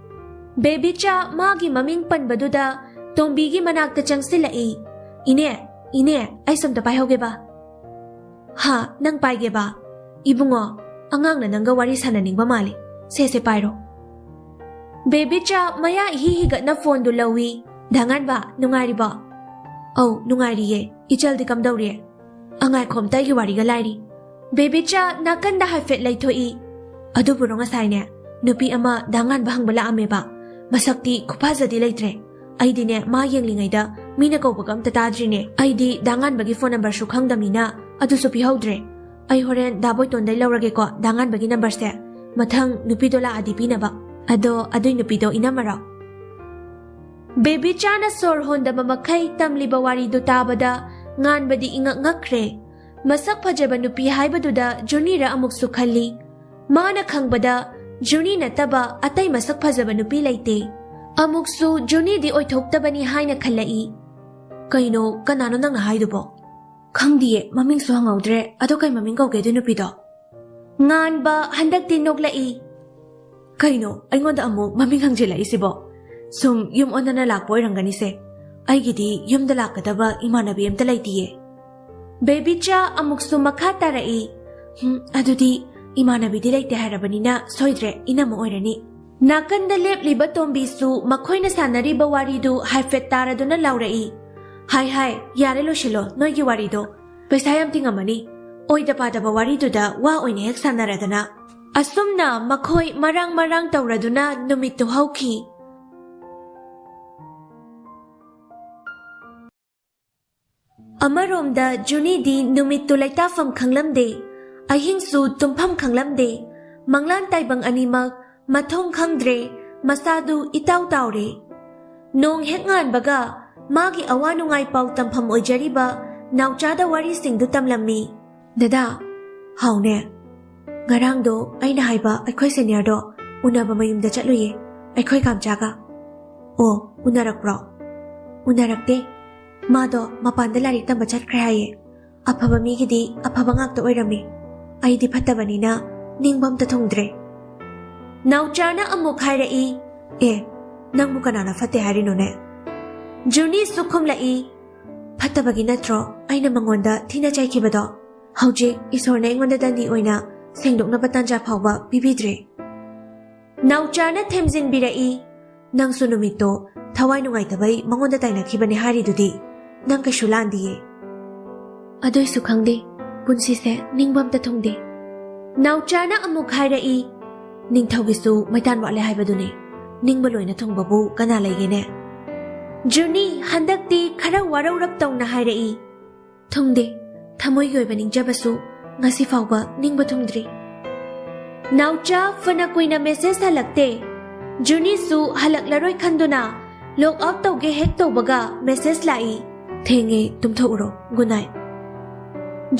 ꯕꯦꯕꯤꯆꯥ ꯃꯥꯒꯤ ꯃꯃꯤꯡ ꯄꯟꯕꯗꯨꯗ ꯇꯣꯝꯕꯤꯒꯤ ꯃꯅꯥꯛꯇ ꯆꯪꯁꯤꯜꯂꯛꯏ꯫ "ꯏꯅꯦ, ꯏꯅꯦ, ꯑꯩ ꯁꯣꯝꯇ ꯄꯥꯏꯍꯧꯒꯦꯕ꯫" "ꯍꯥ, ꯅꯪ ꯄꯥꯏꯒꯦꯕ? ꯏꯕꯨꯡꯉꯣ, ꯑꯉꯥꯡꯅ ꯅꯪꯒ ꯋꯥꯔꯤ ꯁꯥꯟꯅꯅꯤꯡꯕ ꯃꯥꯜꯂꯤ꯫ ꯁꯦ, ꯁꯦ, ꯄꯥꯏꯔꯣ꯫" ꯕꯦꯕꯤꯆꯥ ꯃꯌꯥ ꯏꯍꯤ ꯍꯤꯒꯠꯅ ꯐꯣꯟꯗꯨ ꯂꯧꯏ꯫ "ꯙꯥꯉꯥꯟꯕ, ꯅꯨꯡꯉꯥꯏꯔꯤꯕꯣ?" "ꯑꯧ, ꯅꯨꯡꯉꯥꯏꯔꯤꯌꯦ꯫ ꯏꯆꯜꯗꯤ ꯀꯝꯗꯧꯔꯤ?" "ꯑꯉꯥꯏꯈꯣ ꯑꯝꯇ, ꯑꯩꯒꯤ ꯋꯥꯔꯤꯒ ꯂꯥꯏꯔꯤ꯫" ꯕꯦꯕꯤꯆꯥ ꯅꯥꯀꯟꯗ ꯍꯥꯏꯐꯦꯠ ꯂꯩꯊꯣꯛꯏ꯫ "ꯑꯗꯨꯕꯨꯔꯣ ꯉꯁꯥꯏꯅꯦ, ꯅꯨꯄꯤ ꯑꯃ ꯙꯥꯉꯥꯟꯕ ꯍꯪꯕ ꯂꯥꯛꯑꯝꯃꯦꯕ꯫ ꯃꯁꯛꯇꯤ ꯈꯨꯐꯖꯗꯤ ꯂꯩꯇ꯭ꯔꯦ꯫ ꯑꯩꯗꯤꯅꯦ, ꯃꯥ ꯌꯦꯡꯂꯤꯉꯩꯗ ꯃꯤꯅ ꯀꯧꯕꯒ ꯑꯝꯇ ꯇꯥꯗ꯭ꯔꯤꯅꯦ꯫ ꯑꯩꯗꯤ ꯙꯥꯉꯥꯟꯕꯒꯤ ꯐꯣꯟ ꯅꯝꯕꯔꯁꯨ ꯈꯪꯗꯝꯅꯤꯅ ꯑꯗꯨꯁꯨ ꯄꯤꯍꯧꯗ꯭ꯔꯦ꯫ ꯑꯩ ꯍꯣꯔꯦꯟ ꯗꯥ ꯕꯣꯏꯇꯣꯟꯗꯩ ꯂꯧꯔꯒꯦꯀꯣ, ꯙꯥꯉꯥꯟꯕꯒꯤ ꯅꯝꯕꯔꯁꯦ꯫ ꯃꯊꯪ ꯅꯨꯄꯤꯗꯣ ꯂꯥꯛꯑꯗꯤ ꯄꯤꯅꯕ꯫ ꯑꯗꯣ ꯑꯗꯨꯏ ꯅꯨꯄꯤꯗꯣ ꯏꯅꯝꯃꯔꯣ?" ꯕꯦꯕꯤꯆꯥꯅ ꯁꯣꯔ ꯍꯣꯟꯗꯕ ꯃꯈꯩ ꯇꯝꯂꯤꯕ ꯋꯥꯔꯤꯗꯨ ꯇꯥꯕꯗ ꯉꯥꯟꯕꯗꯤ ꯏꯉꯛ ꯉꯛꯈ꯭ꯔꯦ꯫ ꯃꯁꯛ ꯐꯖꯕ ꯅꯨꯄꯤ ꯍꯥꯏꯕꯗꯨꯗ ꯖꯨꯅꯤꯔ ꯑꯃꯨꯛꯁꯨ ꯈꯜꯂꯤ꯫ ꯃꯥꯅ ꯈꯪꯕꯗ ꯖꯨꯅꯤ ꯅꯠꯇꯕ ꯑꯇꯩ ꯃꯁꯛ ꯐꯖꯕ ꯅꯨꯄꯤ ꯂꯩꯇꯦ꯫ ꯑꯃꯨꯛꯁꯨ ꯖꯨꯅꯤꯗꯤ ꯑꯣꯏꯊꯣꯛꯇꯕꯅꯤ ꯍꯥꯏꯅ ꯈꯜꯂꯛꯏ꯫ "ꯀꯩꯅꯣ, ꯀꯅꯥꯅꯣ ꯅꯪꯅ ꯍꯥꯏꯗꯨꯕꯣ?" "ꯈꯪꯗꯤꯌꯦ, ꯃꯃꯤꯡꯁꯨ ꯍꯪꯍꯧꯗ꯭ꯔꯦ꯫ ꯑꯗꯣ ꯀꯩ ꯃꯃꯤꯡ ꯀꯧꯒꯦ ꯑꯗꯨ ꯅꯨꯄꯤꯗꯣ?" ꯉꯥꯟꯕ ꯍꯟꯗꯛꯇꯤ ꯅꯣꯛꯂꯛꯏ꯫ "ꯀꯩꯅꯣ, ꯑꯩꯉꯣꯟꯗ ꯑꯃꯨꯛ ꯃꯃꯤꯡ ꯍꯪꯖꯤꯜꯂꯛꯏꯁꯤꯕꯣ? ꯁꯨꯝ ꯌꯨꯝ ꯑꯣꯟꯅꯅ ꯂꯥꯛꯄ ꯑꯣꯏꯔꯝꯒꯅꯤꯁꯦ꯫ ꯑꯩꯒꯤꯗꯤ ꯌꯨꯝꯗ ꯂꯥꯛꯀꯗꯕ ꯏꯃꯥꯟꯅꯕꯤ ꯑꯝꯇ ꯂꯩꯇꯤꯌꯦ꯫" ꯕꯦꯕꯤꯆꯥ ꯑꯃꯨꯛꯁꯨ ꯃꯈꯥ ꯇꯥꯔꯛꯏ꯫ "ꯍꯝ, ꯑꯗꯨꯗꯤ ꯏꯃꯥꯟꯅꯕꯤꯗꯤ ꯂꯩꯇꯦ ꯍꯥꯏꯔꯕꯅꯤꯅ ꯁꯣꯏꯗ꯭ꯔꯦ, ꯏꯅꯝꯃ ꯑꯣꯏꯔꯅꯤ꯫" ꯅꯥꯀꯟꯗ ꯂꯦꯞꯂꯤꯕ ꯇꯣꯝꯕꯤꯁꯨ ꯃꯈꯣꯏꯅ ꯁꯥꯟꯅꯔꯤꯕ ꯋꯥꯔꯤꯗꯨ ꯍꯥꯏꯐꯦꯠ ꯇꯥꯔꯗꯨꯅ ꯂꯥꯎꯔꯛꯏ꯫ "ꯍꯥꯏ ꯍꯥꯏ, ꯌꯥꯔꯦ, ꯂꯣꯏꯁꯤꯜꯂꯣ ꯅꯣꯏꯒꯤ ꯋꯥꯔꯤꯗꯣ꯫ ꯄꯩꯁꯥ ꯌꯥꯝ ꯇꯤꯡꯉꯝꯃꯅꯤ꯫ ꯑꯣꯏꯗ ꯄꯥꯗꯕ ꯋꯥꯔꯤꯗꯨꯗ ꯋꯥ ꯑꯣꯏꯅ ꯍꯦꯛ ꯁꯥꯟꯅꯔꯗꯅ꯫" ꯑꯁꯨꯝꯅ ꯃꯈꯣꯏ ꯃꯔꯥꯡ ꯃꯔꯥꯡ ꯇꯧꯔꯗꯨꯅ ꯅꯨꯃꯤꯠꯇꯨ ꯍꯧꯈꯤ꯫ ꯑꯃꯔꯣꯝꯗ ꯖꯨꯅꯤꯗꯤ ꯅꯨꯃꯤꯠꯇꯨ ꯂꯩꯇꯥꯐꯝ ꯈꯪꯂꯝꯗꯦ, ꯑꯍꯤꯡꯁꯨ ꯇꯨꯝꯐꯝ ꯈꯪꯂꯝꯗꯦ꯫ ꯃꯪꯂꯥꯟ ꯇꯥꯏꯕꯪ ꯑꯅꯤꯃꯛ ꯃꯊꯣꯡ ꯈꯪꯗ꯭ꯔꯦ, ꯃꯁꯥꯗꯨ ꯏꯇꯥꯎ ꯇꯥꯎꯔꯦ꯫ ꯅꯣꯡ ꯍꯦꯛ ꯉꯥꯟꯕꯒ ꯃꯥꯒꯤ ꯑꯋꯥ ꯅꯨꯡꯉꯥꯏ ꯄꯥꯎ ꯇꯝꯐꯝ ꯑꯣꯏꯖꯔꯤꯕ ꯅꯥꯎꯆꯥꯗ ꯋꯥꯔꯤꯁꯤꯡꯗꯨ ꯇꯝꯂꯝꯃꯤ꯫ "ꯗꯗꯥ, ꯍꯥꯎꯅꯦ, ꯉꯔꯥꯡꯗꯣ ꯑꯩꯅ ꯍꯥꯏꯕ ꯑꯩꯈꯣꯏ ꯁꯦꯅꯤꯌꯔꯗꯣ ꯎꯅꯕ ꯃꯌꯨꯝꯗ ꯆꯠꯂꯨꯏꯌꯦ, ꯑꯩꯈꯣꯏ ꯀꯥꯝꯆꯥꯒ꯫" "ꯑꯣ, ꯎꯅꯔꯛꯄ꯭ꯔꯣ?" "ꯎꯅꯔꯛꯇꯦ꯫ ꯃꯥꯗꯣ ꯃꯄꯥꯟꯗ ꯂꯥꯏꯔꯤꯛ ꯇꯝꯕ ꯆꯠꯈ꯭ꯔꯦ ꯍꯥꯏꯌꯦ꯫ ꯑꯐꯕ ꯃꯤꯒꯤꯗꯤ ꯑꯐꯕ ꯉꯥꯛꯇ ꯑꯣꯏꯔꯝꯃꯤ꯫ ꯑꯩꯗꯤ ꯐꯠꯇꯕꯅꯤꯅ ꯅꯤꯡꯕ ꯑꯝꯇ ꯊꯨꯡꯗ꯭ꯔꯦ꯫ ꯅꯥꯎꯆꯥꯅ ꯑꯃꯨꯛ ꯍꯥꯏꯔꯛꯏ, "ꯑꯦ, ꯅꯪꯕꯨ ꯀꯅꯥꯅ ꯐꯠꯇꯦ ꯍꯥꯏꯔꯤꯅꯣꯅꯦ?" ꯖꯨꯅꯤꯁꯨ ꯈꯨꯝꯂꯛꯏ, "ꯐꯠꯇꯕꯒꯤ ꯅꯠꯇ꯭ꯔꯣ ꯑꯩꯅ ꯃꯉꯣꯟꯗ ꯊꯤꯅ ꯆꯩꯈꯤꯕꯗꯣ? ꯍꯧꯖꯤꯛ ꯏꯁꯣꯔꯅ ꯑꯩꯉꯣꯟꯗ ꯗꯟꯗꯤ ꯑꯣꯏꯅ ꯁꯦꯡꯗꯣꯛꯅꯕ ꯇꯥꯟꯖꯥ ꯐꯥꯎꯕ ꯄꯤꯕꯤꯗ꯭ꯔꯦ꯫" ꯅꯥꯎꯆꯥꯅ ꯊꯦꯝꯖꯤꯟꯕꯤꯔꯛꯏ, "ꯅꯪꯁꯨ ꯅꯨꯃꯤꯠꯇꯣ ꯊꯋꯥꯏ ꯅꯨꯡꯉꯥꯏꯇꯕꯩ ꯃꯉꯣꯟꯗ ꯇꯥꯏꯅꯈꯤꯕꯅꯦ ꯍꯥꯏꯔꯤꯗꯨꯗꯤ꯫ ꯅꯪ ꯀꯩꯁꯨ ꯂꯥꯟꯗꯤꯌꯦ꯫" ꯑꯗꯨꯏꯁꯨ ꯈꯪꯗꯦ, ꯄꯨꯟꯁꯤꯁꯦ ꯅꯤꯡꯕ ꯑꯝꯇ ꯊꯨꯡꯗꯦ꯫ ꯅꯥꯎꯆꯥꯅ ꯑꯃꯨꯛ ꯍꯥꯏꯔꯛꯏ, "ꯅꯤꯡꯊꯧꯒꯤꯁꯨ ꯃꯩꯇꯥꯟ ꯋꯥꯠꯂꯦ ꯍꯥꯏꯕꯗꯨꯅꯤ꯫ ꯅꯤꯡꯕ ꯂꯣꯏꯅ ꯊꯨꯡꯕꯕꯨ ꯀꯅꯥ ꯂꯩꯒꯦꯅꯦ?" ꯖꯨꯅꯤ ꯍꯟꯗꯛꯇꯤ ꯈꯔ ꯋꯥꯔꯧꯔꯞ ꯇꯧꯅ ꯍꯥꯏꯔꯛꯏ, "ꯊꯨꯡꯗꯦ, ꯊꯃꯣꯏꯒꯤ ꯑꯣꯏꯕ ꯅꯤꯡꯖꯕꯁꯨ ꯉꯁꯤ ꯐꯥꯎꯕ ꯅꯤꯡꯕ ꯊꯨꯡꯗ꯭ꯔꯤ꯫" ꯅꯥꯎꯆꯥ ꯐꯅ ꯀꯨꯏꯅ ꯃꯦꯁꯦꯖ ꯍꯜꯂꯛꯇꯦ꯫ ꯖꯨꯅꯤꯁꯨ ꯍꯜꯂꯛꯂꯔꯣꯏ ꯈꯟꯗꯨꯅ ꯂꯣꯒ ꯑꯥꯎꯠ ꯇꯧꯒꯦ ꯍꯦꯛ ꯇꯧꯕꯒ ꯃꯦꯁꯦꯖ ꯂꯥꯛꯏ, "ꯊꯦꯡꯉꯦ, ꯇꯨꯝꯊꯣꯛꯎꯔꯣ, ꯒꯨꯗ ꯅꯥꯏꯠ꯫"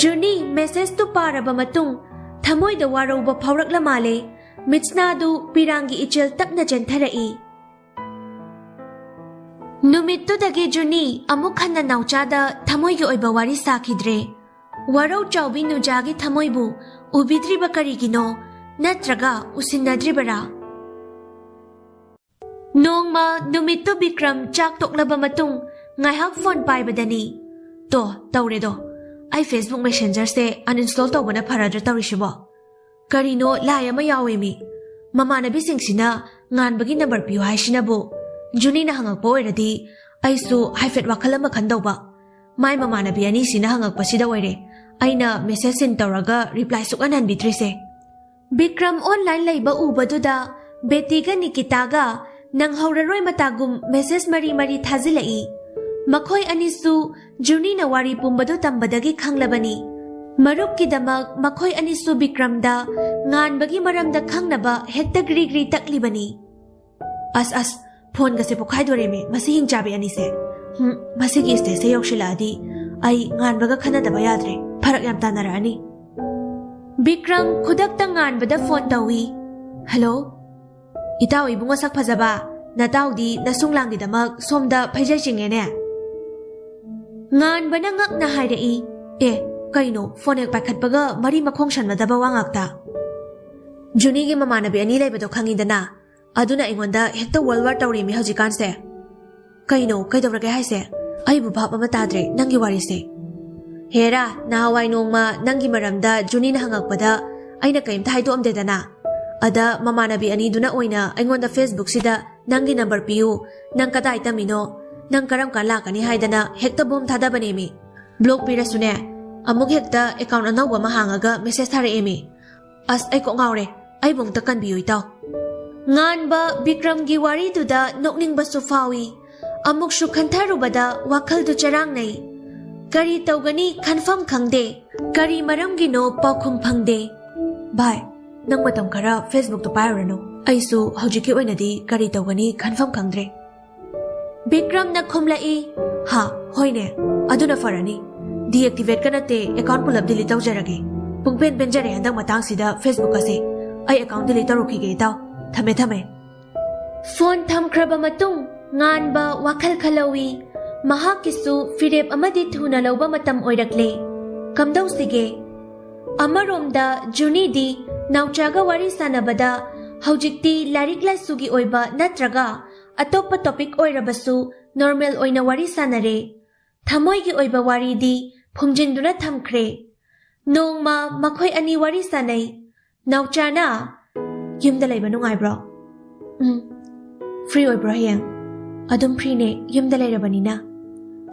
ꯖꯨꯅꯤ ꯃꯦꯁꯦꯖꯇꯨ ꯄꯥꯔꯕ ꯃꯇꯨꯡ ꯊꯃꯣꯏꯗ ꯋꯥꯔꯧꯕ ꯐꯥꯎꯔꯛꯂ ꯃꯥꯜꯂꯦ꯫ ꯃꯤꯠꯁꯅꯥꯗꯨ ꯄꯤꯔꯥꯡꯒꯤ ꯏꯆꯦꯜ ꯇꯞꯅ ꯆꯦꯟꯊꯔꯛꯏ꯫ ꯅꯨꯃꯤꯠꯇꯨꯗꯒꯤ ꯖꯨꯅꯤ ꯑꯃꯨꯛ ꯍꯟꯅ ꯅꯥꯎꯆꯥꯗ ꯊꯃꯣꯏꯒꯤ ꯑꯣꯏꯕ ꯋꯥꯔꯤ ꯁꯥꯈꯤꯗ꯭ꯔꯦ꯫ ꯋꯥꯔꯧ ꯆꯥꯎꯕꯤ ꯅꯨꯖꯥꯒꯤ ꯊꯃꯣꯏꯕꯨ ꯎꯕꯤꯗ꯭ꯔꯤꯕ ꯀꯔꯤꯒꯤꯅꯣ? ꯅꯠꯇ꯭ꯔꯒ ꯎꯁꯤꯟꯅꯗ꯭ꯔꯤꯕꯔꯥ? ꯅꯣꯡꯃ ꯅꯨꯃꯤꯠꯇꯨ ꯕꯤꯀ꯭ꯔꯝ ꯆꯥꯛ ꯇꯣꯛꯂꯕ ꯃꯇꯨꯡ ꯉꯥꯏꯍꯥꯛ ꯐꯣꯟ ꯄꯥꯏꯕꯗꯅꯤ, "ꯇꯣ, ꯇꯧꯔꯦꯗꯣ꯫ ꯑꯩ Facebook Messengerꯁꯦ uninstall ꯇꯧꯕꯅ ꯐꯔꯗ꯭ꯔꯥ ꯇꯧꯔꯤꯁꯤꯕꯣ? ꯀꯔꯤꯅꯣ ꯂꯥꯏ ꯑꯃ ꯌꯥꯎꯋꯦꯃꯤ꯫ ꯃꯃꯥꯟꯅꯕꯤꯁꯤꯡꯁꯤꯅ ꯉꯥꯟꯕꯒꯤ ꯅꯝꯕꯔ ꯄꯤꯌꯨ ꯍꯥꯏꯁꯤꯅꯕꯨ?" ꯖꯨꯅꯤꯅ ꯍꯪꯉꯛꯄ ꯑꯣꯏꯔꯗꯤ ꯑꯩꯁꯨ ꯍꯥꯏꯐꯦꯠ ꯋꯥꯈꯜ ꯑꯃ ꯈꯟꯗꯧꯕ꯫ ꯃꯥꯏ ꯃꯃꯥꯟꯅꯕꯤ ꯑꯅꯤꯁꯤꯅ ꯍꯪꯉꯛꯄꯁꯤꯗ ꯑꯣꯏꯔꯦ ꯑꯩꯅ ꯃꯦꯁꯦꯖ ꯁꯤꯟ ꯇꯧꯔꯒ ꯔꯤꯄ꯭ꯂꯥꯏ ꯁꯨꯛꯍꯟ ꯍꯟꯕꯤꯗ꯭ꯔꯤꯁꯦ꯫ ꯕꯤꯀ꯭ꯔꯝ ꯑꯣꯟꯂꯥꯏꯟ ꯂꯩꯕ ꯎꯕꯗꯨꯗ ꯕꯦꯇꯤꯒ ꯅꯤꯀꯤꯇꯥꯒ ꯅꯪꯍꯧꯔꯔꯣꯏ ꯃꯇꯥꯒꯨꯝ ꯃꯦꯁꯦꯖ ꯃꯔꯤ ꯃꯔꯤ ꯊꯥꯖꯤꯜꯂꯛꯏ꯫ ꯃꯈꯣꯏ ꯑꯅꯤꯁꯨ ꯖꯨꯅꯤꯅ ꯋꯥꯔꯤ ꯄꯨꯝꯕꯗꯨ ꯇꯝꯕꯗꯒꯤ ꯈꯪꯂꯕꯅꯤ꯫ ꯃꯔꯨꯞꯀꯤꯗꯃꯛ ꯃꯈꯣꯏ ꯑꯅꯤꯁꯨ ꯕꯤꯀ꯭ꯔꯝꯗ ꯉꯥꯟꯕꯒꯤ ꯃꯔꯝꯗ ꯈꯪꯅꯕ ꯍꯦꯛꯇ ꯒ꯭ꯔꯤ ꯒ꯭ꯔꯤ ꯇꯛꯂꯤꯕꯅꯤ꯫ ꯑꯁ, ꯑꯁ, ꯐꯣꯟꯒꯁꯦ ꯄꯣꯛꯈꯥꯏꯗꯣꯔꯦꯃꯤ, ꯃꯁꯤ ꯍꯤꯡꯆꯥꯕꯤ ꯑꯅꯤꯁꯦ꯫ ꯍꯨꯝ, ꯃꯁꯤꯒꯤ ꯁ꯭ꯇꯦꯖꯁꯦ ꯌꯧꯁꯤꯜꯂꯛꯑꯗꯤ ꯑꯩ ꯉꯥꯟꯕꯒ ꯈꯟꯅꯗꯕ ꯌꯥꯗ꯭ꯔꯦ, ꯐꯔꯛ ꯌꯥꯝ ꯇꯥꯅꯔꯛꯑꯅꯤ꯫ ꯕꯤꯀ꯭ꯔꯝ ꯈꯨꯗꯛꯇ ꯉꯥꯟꯕꯗ ꯐꯣꯟ ꯇꯧꯏ꯫ "ꯍꯜꯂꯣ, ꯏꯇꯥꯎ ꯏꯕꯨꯡꯉꯣ ꯁꯛ ꯐꯖꯕ, ꯅꯇꯥꯎꯗꯤ ꯅꯁꯨꯡꯂꯥꯡꯒꯤꯗꯃꯛ ꯁꯣꯝꯗ ꯐꯩꯖꯩ ꯆꯤꯡꯉꯦꯅꯦ꯫" ꯉꯥꯟꯕꯅ ꯉꯛꯅ ꯍꯥꯏꯔꯛꯏ, "ꯑꯦ, ꯀꯩꯅꯣ, ꯐꯣꯟ ꯍꯦꯛ ꯄꯥꯏꯈꯠꯄꯒ ꯃꯔꯤ ꯃꯈꯣꯡ ꯁꯝꯅꯗꯕ ꯋꯥ ꯉꯥꯛꯇ?" "ꯖꯨꯅꯤꯒꯤ ꯃꯃꯥꯟꯅꯕꯤ ꯑꯅꯤ ꯂꯩꯕꯗꯣ ꯈꯪꯉꯤꯗꯅ, ꯑꯗꯨꯅ ꯑꯩꯉꯣꯟꯗ ꯍꯦꯛꯇ ꯋꯥꯔꯜ ꯋꯥꯔ ꯇꯧꯔꯦꯃꯤ ꯍꯧꯖꯤꯛꯀꯥꯟꯁꯦ꯫ ꯀꯩꯅꯣ, ꯀꯩꯗꯧꯔꯒꯦ ꯍꯥꯏꯁꯦ? ꯑꯩꯕꯨ ꯚꯥꯞ ꯑꯃ ꯇꯥꯗ꯭ꯔꯦ ꯅꯪꯒꯤ ꯋꯥꯔꯤꯁꯦ꯫ ꯍꯦꯔꯥ, ꯅꯍꯥꯟꯋꯥꯏ ꯅꯣꯡꯃ ꯅꯪꯒꯤ ꯃꯔꯝꯗ ꯖꯨꯅꯤꯅ ꯍꯪꯉꯛꯄꯗ ꯑꯩꯅ ꯀꯩꯝꯇ ꯍꯥꯏꯗꯣꯛꯑꯝꯗꯦꯗꯅ꯫ ꯑꯗ ꯃꯃꯥꯟꯅꯕꯤ ꯑꯅꯤꯗꯨꯅ ꯑꯣꯏꯅ ꯑꯩꯉꯣꯟꯗ Facebookꯁꯤꯗ ꯅꯪꯒꯤ ꯅꯝꯕꯔ ꯄꯤꯌꯨ, ꯅꯪ ꯀꯗꯥꯏ ꯇꯝꯃꯤꯅꯣ, ꯅꯪ ꯀꯔꯝ ꯀꯥꯟ ꯂꯥꯛꯀꯅꯤ ꯍꯥꯏꯗꯅ ꯍꯦꯛꯇ ꯕꯣꯝ ꯊꯥꯗꯕꯅꯦꯃꯤ꯫ ꯕ꯭ꯂꯣꯛ ꯄꯤꯔꯁꯨꯅꯦ, ꯑꯃꯨꯛ ꯍꯦꯛꯇ ꯑꯦꯀꯥꯎꯟ ꯑꯅꯧꯕ ꯑꯃ ꯍꯥꯡꯉꯒ ꯃꯦꯁꯦꯖ ꯊꯥꯔꯛꯑꯦꯃꯤ꯫ ꯑꯁ, ꯑꯩ ꯀꯣꯛ ꯉꯥꯎꯔꯦ, ꯑꯩꯕꯨ ꯑꯃꯨꯛꯇ ꯀꯟꯕꯤꯌꯨ ꯏꯇꯥꯎ꯫" ꯉꯥꯟꯕ ꯕꯤꯀ꯭ꯔꯝꯒꯤ ꯋꯥꯔꯤꯗꯨꯗ ꯅꯣꯛꯅꯤꯡꯕꯁꯨ ꯐꯥꯎꯏ, ꯑꯃꯨꯛꯁꯨ ꯈꯟꯊꯔꯨꯕꯗ ꯋꯥꯈꯜꯗꯨ ꯆꯔꯥꯡꯅꯩ꯫ ꯀꯔꯤ ꯇꯧꯒꯅꯤ ꯈꯟꯐꯝ ꯈꯪꯗꯦ, ꯀꯔꯤ ꯃꯔꯝꯒꯤꯅꯣ ꯄꯥꯎꯈꯨꯝ ꯐꯪꯗꯦ꯫ "ꯚꯥꯏ, ꯅꯪ ꯃꯇꯝ ꯈꯔ Facebookꯇꯣ ꯄꯥꯏꯔꯨꯔꯅꯨ, ꯑꯩꯁꯨ ꯍꯧꯖꯤꯛꯀꯤ ꯑꯣꯏꯅꯗꯤ ꯀꯔꯤ ꯇꯧꯒꯅꯤ ꯈꯟꯐꯝ ꯈꯪꯗ꯭ꯔꯦ꯫" ꯕꯤꯀ꯭ꯔꯝꯅ ꯈꯨꯝꯂꯛꯏ, "ꯍꯥ, ꯍꯣꯏꯅꯦ, ꯑꯗꯨꯅ ꯐꯔꯅꯤ꯫ Deactivateꯀ ꯅꯠꯇꯦ, ꯑꯦꯀꯥꯎꯟ ꯄꯨꯂꯞ ꯗꯤꯂꯤꯠ ꯇꯧꯖꯔꯒꯦ꯫ ꯄꯨꯡꯄꯦꯟ ꯄꯦꯟꯖꯔꯦ ꯍꯟꯗꯛ ꯃꯇꯥꯡꯁꯤꯗ Facebook ꯑꯁꯦ꯫ ꯑꯩ ꯑꯦꯀꯥꯎꯟ ꯗꯤꯂꯤꯠ ꯇꯧꯔꯨꯈꯤꯒꯦ ꯏꯇꯥꯎ꯫ ꯊꯝꯃꯦ, ꯊꯝꯃꯦ꯫" ꯐꯣꯟ ꯊꯝꯈ꯭ꯔꯕ ꯃꯇꯨꯡ ꯉꯥꯟꯕ ꯋꯥꯈꯜ ꯈꯜꯍꯧꯏ꯫ ꯃꯍꯥꯛꯀꯤꯁꯨ ꯐꯤꯔꯦꯞ ꯑꯃꯗꯤ ꯊꯨꯅ ꯂꯧꯕ ꯃꯇꯝ ꯑꯣꯏꯔꯛꯂꯦ꯫ ꯀꯝꯗꯧꯁꯤꯒꯦ? ꯑꯃꯔꯣꯝꯗ ꯖꯨꯅꯤꯗꯤ ꯅꯥꯎꯆꯥꯒ ꯋꯥꯔꯤ ꯁꯥꯟꯅꯕꯗ ꯍꯧꯖꯤꯛꯇꯤ ꯂꯥꯏꯔꯤꯛ ꯂꯥꯏꯁꯨꯒꯤ ꯑꯣꯏꯕ ꯅꯠꯇ꯭ꯔꯒ ꯑꯇꯣꯞꯄ ꯇꯣꯄꯤꯛ ꯑꯣꯏꯔꯕꯁꯨ ꯅꯣꯔꯃꯦꯜ ꯑꯣꯏꯅ ꯋꯥꯔꯤ ꯁꯥꯟꯅꯔꯦ꯫ ꯊꯃꯣꯏꯒꯤ ꯑꯣꯏꯕ ꯋꯥꯔꯤꯗꯤ ꯐꯨꯝꯖꯤꯟꯗꯨꯅ ꯊꯝꯈ꯭ꯔꯦ꯫ ꯅꯣꯡꯃ ꯃꯈꯣꯏ ꯑꯅꯤ ꯋꯥꯔꯤ ꯁꯥꯟꯅꯩ꯫ ꯅꯥꯎꯆꯥꯅ, "ꯌꯨꯝꯗ ꯂꯩꯕ ꯅꯨꯡꯉꯥꯏꯕ꯭ꯔꯣ?" "ꯎꯝ, ꯐ꯭ꯔꯤ ꯑꯣꯏꯕ꯭ꯔꯣ ꯍꯌꯦꯡ?" "ꯑꯗꯨꯝ ꯐ꯭ꯔꯤꯅꯦ, ꯌꯨꯝꯗ ꯂꯩꯔꯕꯅꯤꯅ꯫"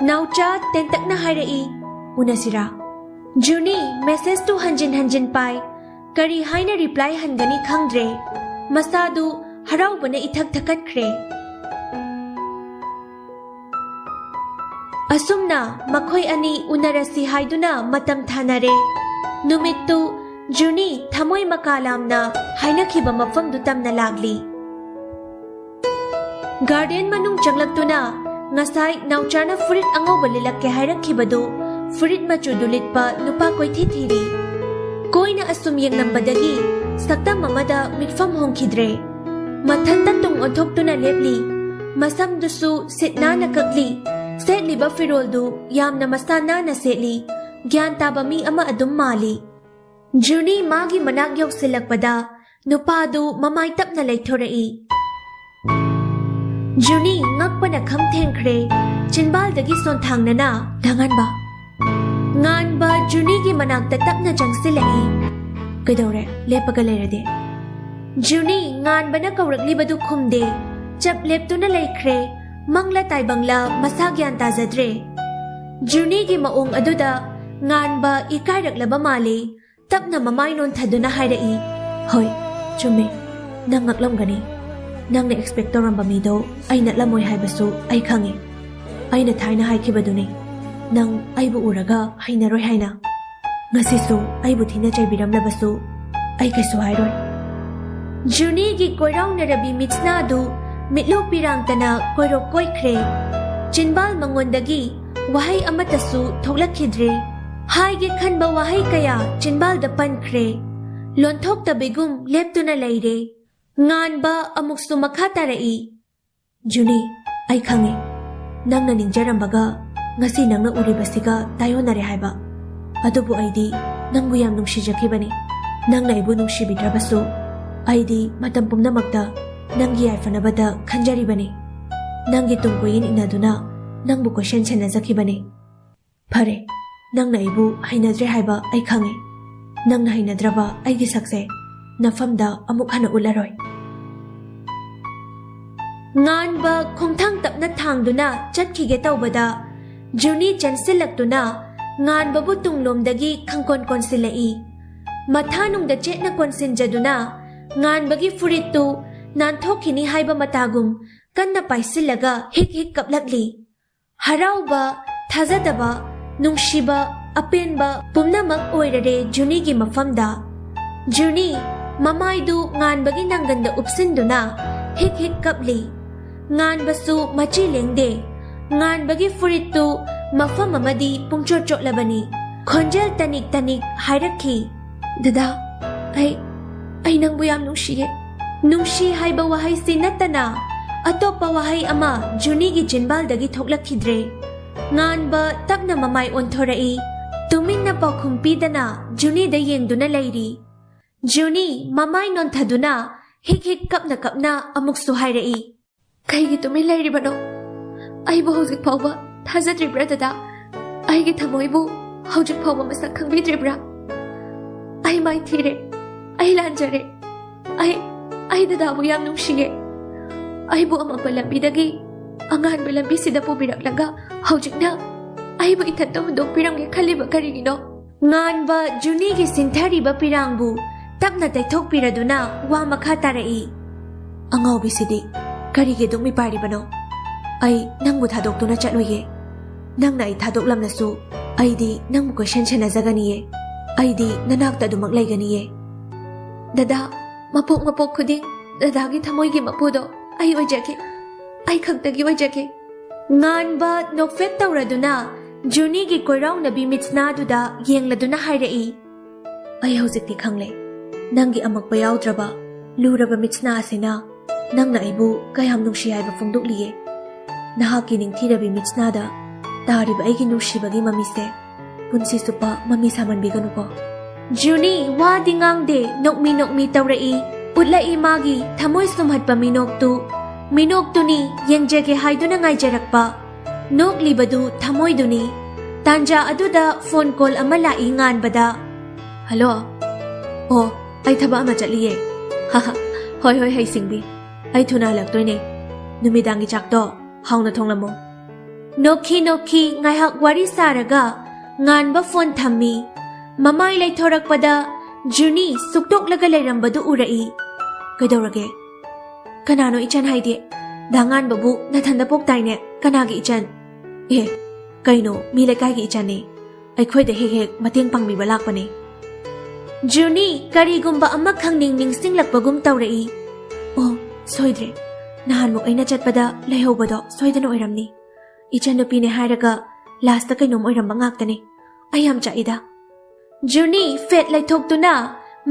ꯅꯥꯎꯆꯥ ꯇꯦꯟꯇꯛꯅ ꯍꯥꯏꯔꯛꯏ, "ꯎꯅꯁꯤꯔꯥ?" ꯖꯨꯅꯤ ꯃꯦꯁꯦꯖꯇꯨ ꯍꯟꯖꯤꯟ ꯍꯟꯖꯤꯟ ꯄꯥꯏ꯫ ꯀꯔꯤ ꯍꯥꯏꯅ ꯔꯤꯄ꯭ꯂꯥꯏ ꯍꯟꯒꯅꯤ ꯈꯪꯗ꯭ꯔꯦ꯫ ꯃꯁꯥꯗꯨ ꯍꯔꯥꯎꯕꯅ ꯏꯊꯛ ꯊꯛꯀꯠꯈ꯭ꯔꯦ꯫ ꯑꯁꯨꯝꯅ ꯃꯈꯣꯏ ꯑꯅꯤ ꯎꯅꯔꯁꯤ ꯍꯥꯏꯗꯨꯅ ꯃꯇꯝ ꯊꯥꯅꯔꯦ꯫ ꯅꯨꯃꯤꯠꯇꯨ ꯖꯨꯅꯤ ꯊꯃꯣꯏ ꯃꯀꯥ ꯂꯥꯝꯅ ꯍꯥꯏꯅꯈꯤꯕ ꯃꯐꯝꯗꯨ ꯇꯝꯅ ꯂꯥꯛꯂꯤ꯫ ꯒꯥꯔꯗꯦꯟ ꯃꯅꯨꯡ ꯆꯪꯂꯛꯇꯨꯅ ꯉꯁꯥꯏ ꯅꯥꯎꯆꯥꯅ ꯐꯨꯔꯤꯠ ꯑꯉꯧꯕ ꯂꯤꯠꯂꯛꯀꯦ ꯍꯥꯏꯔꯛꯈꯤꯕꯗꯨ ꯐꯨꯔꯤꯠ ꯃꯆꯨꯗꯨ ꯂꯤꯠꯄ ꯅꯨꯄꯥ ꯀꯣꯏꯊꯤ ꯊꯤꯔꯤ꯫ ꯀꯣꯏꯅ ꯑꯁꯨꯝ ꯌꯦꯡꯂꯝꯕꯗꯒꯤ ꯁꯛꯇꯝ ꯑꯃꯗ ꯃꯤꯠꯐꯝ ꯍꯣꯡꯈꯤꯗ꯭ꯔꯦ꯫ ꯃꯊꯟꯇ ꯇꯨꯡ ꯑꯣꯟꯊꯣꯛꯇꯨꯅ ꯂꯦꯞꯂꯤ꯫ ꯃꯁꯝꯗꯨꯁꯨ ꯁꯤꯠ ꯅꯥꯟꯅ ꯀꯛꯂꯤ꯫ ꯁꯦꯠꯂꯤꯕ ꯐꯤꯔꯣꯜꯗꯨ ꯌꯥꯝꯅ ꯃꯁꯥ ꯅꯥꯟꯅ ꯁꯦꯠꯂꯤ꯫ ꯒ꯭ꯌꯥꯟ ꯇꯥꯕ ꯃꯤ ꯑꯃ ꯑꯗꯨꯝ ꯃꯥꯜꯂꯤ꯫ ꯖꯨꯅꯤ ꯃꯥꯒꯤ ꯃꯅꯥꯛ ꯌꯧꯁꯤꯜꯂꯛꯄꯗ ꯅꯨꯄꯥꯗꯨ ꯃꯃꯥꯏ ꯇꯞꯅ ꯂꯩꯊꯣꯔꯛꯏ꯫ ꯖꯨꯅꯤ ꯉꯛꯄꯅ ꯈꯝ ꯊꯦꯡꯈ꯭ꯔꯦ꯫ ꯆꯤꯟꯕꯥꯜꯗꯒꯤ ꯁꯣꯟꯊꯥꯡꯅꯅ, "ꯉꯥꯟꯕ!" ꯉꯥꯟꯕ ꯖꯨꯅꯤꯒꯤ ꯃꯅꯥꯛꯇ ꯇꯞꯅ ꯆꯪꯁꯤꯜꯂꯛꯏ꯫ "ꯀꯩꯗꯧꯔꯦ? ꯂꯦꯞꯄꯒ ꯂꯩꯔꯗꯤ?" ꯖꯨꯅꯤ ꯉꯥꯟꯕꯅ ꯀꯧꯔꯛꯂꯤꯕꯗꯨ ꯈꯨꯝꯗꯦ꯫ ꯆꯞ ꯂꯦꯞꯇꯨꯅ ꯂꯩꯈ꯭ꯔꯦ꯫ ꯃꯪꯂ ꯇꯥꯏꯕꯪꯂ ꯃꯁꯥ ꯒ꯭ꯌꯥꯟ ꯇꯥꯖꯗ꯭ꯔꯦ꯫ ꯖꯨꯅꯤꯒꯤ ꯃꯑꯣꯡ ꯑꯗꯨꯗ ꯉꯥꯟꯕ ꯏꯀꯥꯏꯔꯛꯂꯕ ꯃꯥꯜꯂꯤ꯫ ꯇꯞꯅ ꯃꯃꯥꯏ ꯅꯣꯟꯊꯗꯨꯅ ꯍꯥꯏꯔꯛꯏ, "ꯍꯣꯏ, ꯆꯨꯝꯃꯦ꯫ ꯅꯪ ꯉꯛꯂꯝꯒꯅꯤ꯫ ꯅꯪꯅ expect ꯇꯧꯔꯝꯕ ꯃꯤꯗꯣ ꯑꯩ ꯅꯠꯂꯝꯃꯣꯏ ꯍꯥꯏꯕꯁꯨ ꯑꯩ ꯈꯪꯉꯤ꯫ ꯑꯩꯅ ꯊꯥꯏꯅ ꯍꯥꯏꯈꯤꯕꯗꯨꯅꯤ, ꯅꯪ ꯑꯩꯕꯨ ꯎꯔꯒ ꯍꯩꯅꯔꯣꯏ ꯍꯥꯏꯅ꯫ ꯉꯁꯤꯁꯨ ꯑꯩꯕꯨ ꯊꯤꯅ ꯆꯩꯕꯤꯔꯝꯂꯕꯁꯨ ꯑꯩ ꯀꯩꯁꯨ ꯍꯥꯏꯔꯣꯏ꯫" ꯖꯨꯅꯤꯒꯤ ꯀꯣꯏꯔꯥꯎꯅꯔꯕꯤ ꯃꯤꯠꯁꯅꯥ ꯑꯗꯨ ꯃꯤꯠꯂꯨ ꯄꯤꯔꯥꯡꯇꯅ ꯀꯣꯏꯔꯣꯛ ꯀꯣꯏꯈ꯭ꯔꯦ꯫ ꯆꯤꯟꯕꯥꯜ ꯃꯉꯣꯟꯗꯒꯤ ꯋꯥꯍꯩ ꯑꯃꯠꯇꯁꯨ ꯊꯣꯛꯂꯛꯈꯤꯗ꯭ꯔꯦ꯫ ꯍꯥꯏꯒꯦ ꯈꯟꯕ ꯋꯥꯍꯩ ꯀꯌꯥ ꯆꯤꯟꯕꯥꯜꯗ ꯄꯟꯈ꯭ꯔꯦ꯫ ꯂꯣꯟꯊꯣꯛꯇꯕꯤꯒꯨꯝ ꯂꯦꯞꯇꯨꯅ ꯂꯩꯔꯦ꯫ ꯉꯥꯟꯕ ꯑꯃꯨꯛꯁꯨ ꯃꯈꯥ ꯇꯥꯔꯛꯏ, "ꯖꯨꯅꯤ, ꯑꯩ ꯈꯪꯉꯤ꯫ ꯅꯪꯅ ꯅꯤꯡꯖꯔꯝꯕꯒ ꯉꯁꯤ ꯅꯪꯅ ꯎꯔꯤꯕꯁꯤꯒ ꯇꯥꯏꯑꯣꯟꯅꯔꯦ ꯍꯥꯏꯕ꯫ ꯑꯗꯨꯕꯨ ꯑꯩꯗꯤ ꯅꯪꯕꯨ ꯌꯥꯝ ꯅꯨꯡꯁꯤꯖꯈꯤꯕꯅꯤ꯫ ꯅꯪꯅ ꯑꯩꯕꯨ ꯅꯨꯡꯁꯤꯕꯤꯗ꯭ꯔꯕꯁꯨ ꯑꯩꯗꯤ ꯃꯇꯝ ꯄꯨꯝꯅꯃꯛꯇ ꯅꯪꯒꯤ ꯌꯥꯏꯐꯅꯕꯗ ꯈꯟꯖꯔꯤꯕꯅꯤ꯫ ꯅꯪꯒꯤ ꯇꯨꯡ ꯀꯣꯏꯏꯟ ꯏꯟꯅꯗꯨꯅ ꯅꯪꯕꯨ ꯀꯣꯏꯁꯦꯟ ꯁꯦꯟꯅꯖꯈꯤꯕꯅꯤ꯫ ꯐꯔꯦ, ꯅꯪꯅ ꯑꯩꯕꯨ ꯍꯩꯅꯗ꯭ꯔꯦ ꯍꯥꯏꯕ ꯑꯩ ꯈꯪꯉꯤ꯫ ꯅꯪꯅ ꯍꯩꯅꯗ꯭ꯔꯕ ꯑꯩꯒꯤ ꯁꯛꯁꯦ ꯅꯐꯝꯗ ꯑꯃꯨꯛ ꯍꯟꯅ ꯎꯠꯂꯔꯣꯏ꯫" ꯉꯥꯟꯕ ꯈꯣꯡꯊꯥꯡ ꯇꯞꯅ ꯊꯥꯡꯗꯨꯅ ꯆꯠꯈꯤꯒꯦ ꯇꯧꯕꯗ, ꯖꯨꯅꯤ ꯆꯦꯟꯁꯤꯜꯂꯛꯇꯨꯅ ꯉꯥꯟꯕꯕꯨ ꯇꯨꯡꯂꯣꯝꯗꯒꯤ ꯈꯪꯀꯣꯟ ꯀꯣꯟꯁꯤꯜꯂꯛꯏ꯫ ꯃꯊꯥꯅꯨꯡꯗ ꯆꯦꯠꯅ ꯀꯣꯟꯁꯤꯟꯖꯗꯨꯅ ꯉꯥꯟꯕꯒꯤ ꯐꯨꯔꯤꯠꯇꯨ ꯅꯥꯟꯊꯣꯛꯈꯤꯅꯤ ꯍꯥꯏꯕ ꯃꯇꯥꯒꯨꯝ ꯀꯟꯅ ꯄꯥꯏꯁꯤꯜꯂꯒ ꯍꯤꯛ ꯍꯤꯛ ꯀꯞꯂꯛꯂꯤ꯫ ꯍꯔꯥꯎꯕ, ꯊꯥꯖꯗꯕ, ꯅꯨꯡꯁꯤꯕ, ꯑꯄꯦꯟꯕ ꯄꯨꯝꯅꯃꯛ ꯑꯣꯏꯔꯔꯦ ꯖꯨꯅꯤꯒꯤ ꯃꯐꯝꯗ꯫ ꯖꯨꯅꯤ ꯃꯃꯥꯏꯗꯨ ꯉꯥꯟꯕꯒꯤ ꯅꯥꯡꯒꯟꯗ ꯎꯞꯁꯤꯟꯗꯨꯅ ꯍꯤꯛ ꯍꯤꯛ ꯀꯞꯂꯤ꯫ ꯉꯥꯟꯕꯁꯨ ꯃꯆꯤ ꯂꯦꯡꯗꯦ꯫ ꯉꯥꯟꯕꯒꯤ ꯐꯨꯔꯤꯠꯇꯨ ꯃꯐꯝ ꯑꯃꯗꯤ ꯄꯨꯡꯆꯣꯠ ꯆꯣꯠꯂꯕꯅꯤ꯫ ꯈꯣꯟꯖꯦꯜ ꯇꯅꯤꯛ ꯇꯅꯤꯛ ꯍꯥꯏꯔꯛꯈꯤ, "ꯗꯗꯥ, ꯑꯩ, ꯑꯩ ꯅꯪꯕꯨ ꯌꯥꯝ ꯅꯨꯡꯁꯤꯌꯦ꯫" ꯅꯨꯡꯁꯤ ꯍꯥꯏꯕ ꯋꯥꯍꯩꯁꯤ ꯅꯠꯇꯅ ꯑꯇꯣꯞꯄ ꯋꯥꯍꯩ ꯑꯃ ꯖꯨꯅꯤꯒꯤ ꯆꯤꯟꯕꯥꯜꯗꯒꯤ ꯊꯣꯛꯂꯛꯈꯤꯗ꯭ꯔꯦ꯫ ꯉꯥꯟꯕ ꯇꯞꯅ ꯃꯃꯥꯏ ꯑꯣꯟꯊꯣꯔꯛꯏ꯫ ꯇꯨꯃꯤꯟꯅ ꯄꯥꯎꯈꯨꯝ ꯄꯤꯗꯅ ꯖꯨꯅꯤꯗ ꯌꯦꯡꯗꯨꯅ ꯂꯩꯔꯤ꯫ ꯖꯨꯅꯤ ꯃꯃꯥꯏ ꯅꯣꯟꯊꯗꯨꯅ ꯍꯤꯛ ꯍꯤꯛ ꯀꯞꯅ ꯀꯞꯅ ꯑꯃꯨꯛꯁꯨ ꯍꯥꯏꯔꯛꯏ, "ꯀꯩꯒꯤ ꯇꯨꯃꯤꯟ ꯂꯩꯔꯤꯕꯅꯣ? ꯑꯩꯕꯨ ꯍꯧꯖꯤꯛ ꯐꯥꯎꯕ ꯊꯥꯖꯗ꯭ꯔꯤꯕ꯭ꯔꯥ, ꯗꯗꯥ? ꯑꯩꯒꯤ ꯊꯃꯣꯏꯕꯨ ꯍꯧꯖꯤꯛ ꯐꯥꯎꯕ ꯃꯁꯛ ꯈꯪꯕꯤꯗ꯭ꯔꯤꯕ꯭ꯔꯥ? ꯑꯩ ꯃꯥꯏꯊꯤꯔꯦ꯫ ꯑꯩ ꯂꯥꯟꯖꯔꯦ꯫ ꯑꯩ, ꯑꯩ ꯗꯗꯥꯕꯨ ꯌꯥꯝ ꯅꯨꯡꯁꯤꯌꯦ꯫ ꯑꯩꯕꯨ ꯑꯃꯝꯕ ꯂꯝꯕꯤꯗꯒꯤ ꯑꯉꯥꯟꯕ ꯂꯝꯕꯤꯁꯤꯗ ꯄꯨꯕꯤꯔꯛꯂꯒ ꯍꯧꯖꯤꯛꯅ ꯑꯩꯕꯨ ꯏꯊꯟꯇ ꯍꯨꯟꯗꯣꯛꯄꯤꯔꯝꯒꯦ ꯈꯜꯂꯤꯕ ꯀꯔꯤꯒꯤꯅꯣ?" ꯉꯥꯟꯕ ꯖꯨꯅꯤꯒꯤ ꯁꯤꯟꯊꯔꯤꯕ ꯄꯤꯔꯥꯡꯕꯨ ꯇꯞꯅ ꯇꯩꯊꯣꯛꯄꯤꯔꯗꯨꯅ ꯋꯥ ꯃꯈꯥ ꯇꯥꯔꯛꯏ, "ꯑꯉꯥꯎꯕꯤꯁꯤꯗꯤ ꯀꯔꯤꯒꯤ ꯑꯗꯨꯛ ꯃꯤꯄꯥꯏꯔꯤꯕꯅꯣ? ꯑꯩ ꯅꯪꯕꯨ ꯊꯥꯗꯣꯛꯇꯨꯅ ꯆꯠꯂꯣꯏꯌꯦ꯫ ꯅꯪꯅ ꯑꯩ ꯊꯥꯗꯣꯛꯂꯝꯂꯁꯨ ꯑꯩꯗꯤ ꯅꯪꯕꯨ ꯀꯣꯏꯁꯦꯟ ꯁꯦꯟꯅꯖꯒꯅꯤꯌꯦ꯫ ꯑꯩꯗꯤ ꯅꯅꯥꯛꯇ ꯑꯗꯨꯃꯛ ꯂꯩꯒꯅꯤꯌꯦ꯫ ꯗꯗꯥ, ꯃꯄꯣꯛ ꯃꯄꯣꯛ ꯈꯨꯗꯤꯡ ꯗꯗꯥꯒꯤ ꯊꯃꯣꯏꯒꯤ ꯃꯄꯨꯗꯣ ꯑꯩ ꯑꯣꯏꯖꯒꯦ꯫ ꯑꯩ ꯈꯛꯇꯒꯤ ꯑꯣꯏꯖꯒꯦ꯫" ꯉꯥꯟꯕ ꯅꯣꯛꯐꯦꯠ ꯇꯧꯔꯗꯨꯅ ꯖꯨꯅꯤꯒꯤ ꯀꯣꯏꯔꯥꯎꯅꯕꯤ ꯃꯤꯠꯁꯅꯥꯗꯨꯗ ꯌꯦꯡꯂꯗꯨꯅ ꯍꯥꯏꯔꯛꯏ, "ꯑꯩ ꯍꯧꯖꯤꯛꯇꯤ ꯈꯪꯂꯦ, ꯅꯪꯒꯤ ꯑꯃꯛꯄ ꯌꯥꯎꯗ꯭ꯔꯕ ꯂꯨꯔꯕ ꯃꯤꯠꯁꯅꯥ ꯑꯁꯤꯅ ꯅꯪꯅ ꯑꯩꯕꯨ ꯀꯌꯥꯝ ꯅꯨꯡꯁꯤ ꯍꯥꯏꯕ ꯐꯣꯡꯗꯣꯛꯂꯤꯌꯦ꯫ ꯅꯍꯥꯛꯀꯤ ꯅꯤꯡꯊꯤꯔꯕꯤ ꯃꯤꯠꯁꯅꯥꯗ ꯇꯥꯔꯤꯕ ꯑꯩꯒꯤ ꯅꯨꯡꯁꯤꯕꯒꯤ ꯃꯃꯤꯁꯦ ꯄꯨꯟꯁꯤ ꯆꯨꯞꯄ ꯃꯃꯤ ꯁꯥꯃꯟꯕꯤꯒꯅꯨꯀꯣ꯫" ꯖꯨꯅꯤ ꯋꯥꯗꯤ ꯉꯥꯡꯗꯦ, ꯅꯣꯛꯃꯤ ꯅꯣꯛꯃꯤ ꯇꯧꯔꯛꯏ꯫ ꯎꯠꯂꯛꯏ ꯃꯥꯒꯤ ꯊꯃꯣꯏ ꯁꯨꯝꯍꯠꯄ ꯃꯤꯅꯣꯛꯇꯨ꯫ ꯃꯤꯅꯣꯛꯇꯨꯅꯤ ꯌꯦꯡꯖꯒꯦ ꯍꯥꯏꯗꯨꯅ ꯉꯥꯏꯖꯔꯛꯄ꯫ ꯅꯣꯛꯂꯤꯕꯗꯨ ꯊꯃꯣꯏꯗꯨꯅꯤ꯫ ꯇꯥꯟꯖꯥ ꯑꯗꯨꯗ ꯐꯣꯟ ꯀꯣꯜ ꯑꯃ ꯂꯥꯛꯏ ꯉꯥꯟꯕꯗ꯫ "ꯍꯜꯂꯣ꯫ ꯑꯣ, ꯑꯩ ꯊꯕꯛ ꯑꯃ ꯆꯠꯂꯤꯌꯦ꯫" "ꯍꯥ ꯍꯥ, ꯍꯣꯏ ꯍꯣꯏ, ꯍꯩꯁꯤꯡꯕꯤ꯫ ꯑꯩ ꯊꯨꯅ ꯍꯜꯂꯛꯇꯣꯏꯅꯦ꯫ ꯅꯨꯃꯤꯗꯥꯡꯒꯤ ꯆꯥꯛꯇꯣ ꯍꯥꯎꯅ ꯊꯣꯡꯂꯝꯃꯣ꯫" ꯅꯣꯛꯈꯤ ꯅꯣꯛꯈꯤ ꯉꯥꯏꯍꯥꯛ ꯋꯥꯔꯤ ꯁꯥꯔꯒ ꯉꯥꯟꯕ ꯐꯣꯟ ꯊꯝꯃꯤ꯫ ꯃꯃꯥꯏ ꯂꯩꯊꯣꯔꯛꯄꯗ ꯖꯨꯅꯤ ꯁꯨꯛꯇꯣꯛꯂꯒ ꯂꯩꯔꯝꯕꯗꯨ ꯎꯔꯛꯏ꯫ "ꯀꯩꯗꯧꯔꯒꯦ? ꯀꯅꯥꯅꯣ ꯏꯆꯟ ꯍꯥꯏꯗꯤ? ꯗꯥ ꯉꯥꯟꯕꯕꯨ ꯅꯊꯟꯗ ꯄꯣꯛꯇꯥꯏꯅꯦ? ꯀꯅꯥꯒꯤ ꯏꯆꯟ?" "ꯑꯦ, ꯀꯩꯅꯣ, ꯃꯤ ꯂꯩꯀꯥꯏꯒꯤ ꯏꯆꯟꯅꯦ꯫ ꯑꯩꯈꯣꯏꯗ ꯍꯦꯛ ꯍꯦꯛ ꯃꯇꯦꯡ ꯄꯥꯡꯕꯤꯕ ꯂꯥꯛꯄꯅꯦ꯫" ꯖꯨꯅꯤ ꯀꯔꯤꯒꯨꯝꯕ ꯑꯃ ꯈꯪꯅꯤꯡ ꯅꯤꯡꯁꯤꯡꯂꯛꯄꯒꯨꯝ ꯇꯧꯔꯛꯏ꯫ "ꯑꯣ, ꯁꯣꯏꯗ꯭ꯔꯦ꯫ ꯅꯍꯥꯟꯃꯨꯛ ꯑꯩꯅ ꯆꯠꯄꯗ ꯂꯩꯍꯧꯕꯗꯣ ꯁꯣꯏꯗꯅ ꯑꯣꯏꯔꯝꯅꯤ꯫ ꯏꯆꯟꯅꯨꯄꯤꯅꯦ ꯍꯥꯏꯔꯒ ꯂꯥꯁꯇ ꯀꯩꯅꯣꯝ ꯑꯣꯏꯔꯝꯕ ꯉꯥꯛꯇꯅꯦ꯫ ꯑꯩ ꯌꯥꯝ ꯆꯥꯛꯏꯗ꯫" ꯖꯨꯅꯤ ꯐꯦꯠ ꯂꯩꯊꯣꯛꯇꯨꯅ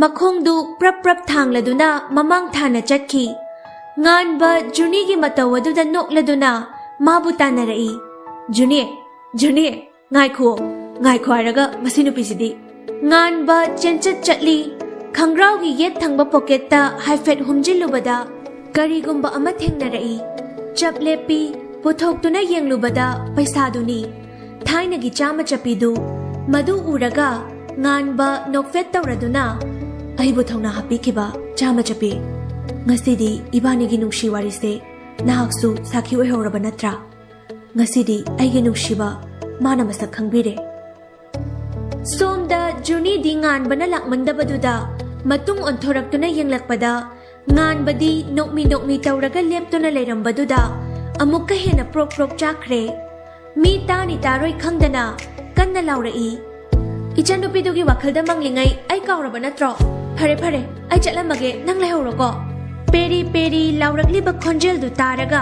ꯃꯈꯣꯡꯗꯨ ꯄ꯭ꯔꯞ ꯄ꯭ꯔꯞ ꯊꯥꯡꯂꯗꯨꯅ ꯃꯃꯥꯡ ꯊꯥꯅ ꯆꯠꯈꯤ꯫ ꯉꯥꯟꯕ ꯖꯨꯅꯤꯒꯤ ꯃꯇꯧ ꯑꯗꯨꯗ ꯅꯣꯛꯂꯗꯨꯅ ꯃꯥꯕꯨ ꯇꯥꯟꯅꯔꯛꯏ꯫ "ꯖꯨꯅꯤ, ꯖꯨꯅꯤ, ꯉꯥꯏꯈꯣ, ꯉꯥꯏꯈꯣ" ꯍꯥꯏꯔꯒ ꯃꯁꯤ ꯅꯨꯄꯤꯁꯤꯗꯤ꯫ ꯉꯥꯟꯕ ꯆꯦꯟꯆꯠ ꯆꯠꯂꯤ꯫ ꯈꯪꯒ꯭ꯔꯥꯎꯒꯤ ꯌꯦꯠ ꯊꯪꯕ ꯄꯣꯀꯦꯠꯇ ꯍꯥꯏꯐꯦꯠ ꯍꯨꯝꯖꯤꯜꯂꯨꯕꯗ ꯀꯔꯤꯒꯨꯝꯕ ꯑꯃ ꯊꯦꯡꯅꯔꯛꯏ꯫ ꯆꯞ ꯂꯦꯞꯄꯤ꯫ ꯄꯨꯊꯣꯛꯇꯨꯅ ꯌꯦꯡꯂꯨꯕꯗ ꯄꯩꯁꯥꯗꯨꯅꯤ꯫ ꯊꯥꯏꯅꯒꯤ ꯆꯥꯝꯃ ꯆꯞꯄꯤꯗꯨ꯫ ꯃꯗꯨ ꯎꯔꯒ ꯉꯥꯟꯕ ꯅꯣꯛꯐꯦꯠ ꯇꯧꯔꯗꯨꯅ, "ꯑꯩꯕꯨ ꯊꯧꯅꯥ ꯍꯥꯞꯄꯤꯈꯤꯕ ꯆꯥꯝꯃ ꯆꯞꯄꯤ, ꯉꯁꯤꯗꯤ ꯏꯕꯥꯅꯤꯒꯤ ꯅꯨꯡꯁꯤ ꯋꯥꯔꯤꯁꯦ ꯅꯍꯥꯛꯁꯨ ꯁꯥꯈꯤ ꯑꯣꯏꯍꯧꯔꯕ ꯅꯠꯇ꯭ꯔꯥ? ꯉꯁꯤꯗꯤ ꯑꯩꯒꯤ ꯅꯨꯡꯁꯤꯕ ꯃꯥꯅ ꯃꯁꯛ ꯈꯪꯕꯤꯔꯦ"꯫ ꯁꯣꯝꯗ ꯖꯨꯅꯤꯗꯤ ꯉꯥꯟꯕꯅ ꯂꯥꯛꯃꯟꯗꯕꯗꯨꯗ ꯃꯇꯨꯡ ꯑꯣꯟꯊꯣꯔꯛꯇꯨꯅ ꯌꯦꯡꯂꯛꯄꯗ, ꯉꯥꯟꯕꯗꯤ ꯅꯣꯛꯃꯤ ꯅꯣꯛꯃꯤ ꯇꯧꯔꯒ ꯂꯦꯞꯇꯨꯅ ꯂꯩꯔꯝꯕꯗꯨꯗ ꯑꯃꯨꯛꯀ ꯍꯦꯟꯅ ꯄ꯭ꯔꯣꯛ ꯄ꯭ꯔꯣꯛ ꯆꯥꯛꯈ꯭ꯔꯦ꯫ ꯃꯤ ꯇꯥꯅꯤ ꯇꯥꯔꯣꯏ ꯈꯪꯗꯅ ꯀꯟꯅ ꯂꯥꯎꯔꯛꯏ꯫ "ꯏꯆꯟꯅꯨꯄꯤꯗꯨꯒꯤ ꯋꯥꯈꯜꯗ ꯃꯪꯂꯤꯉꯩ ꯑꯩ ꯀꯥꯎꯔꯕ ꯅꯠꯇ꯭ꯔꯣ? ꯐꯔꯦ ꯐꯔꯦ, ꯑꯩ ꯆꯠꯂꯝꯃꯒꯦ, ꯅꯪ ꯂꯩꯍꯧꯔꯣꯀꯣ"꯫ ꯄꯦꯔꯤ ꯄꯦꯔꯤ ꯂꯥꯎꯔꯛꯂꯤꯕ ꯈꯣꯟꯖꯦꯜꯗꯨ ꯇꯥꯔꯒ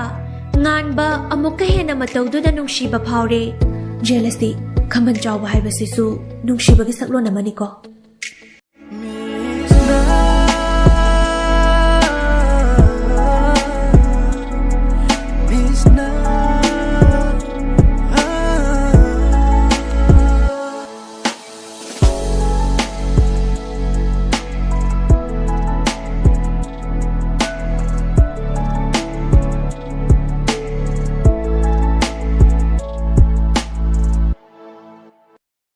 ꯉꯥꯟꯕ ꯑꯃꯨꯛꯀ ꯍꯦꯟꯅ ꯃꯇꯧꯗꯨꯗ ꯅꯨꯡꯁꯤꯕ ꯐꯥꯎꯔꯦ꯫ "ꯖꯦꯂꯁꯤ, ꯈꯝꯕꯟ ꯆꯥꯎꯕ ꯍꯥꯏꯕꯁꯤꯁꯨ ꯅꯨꯡꯁꯤꯕꯒꯤ ꯁꯛꯂꯣꯟ ꯑꯃꯅꯤꯀꯣ"꯫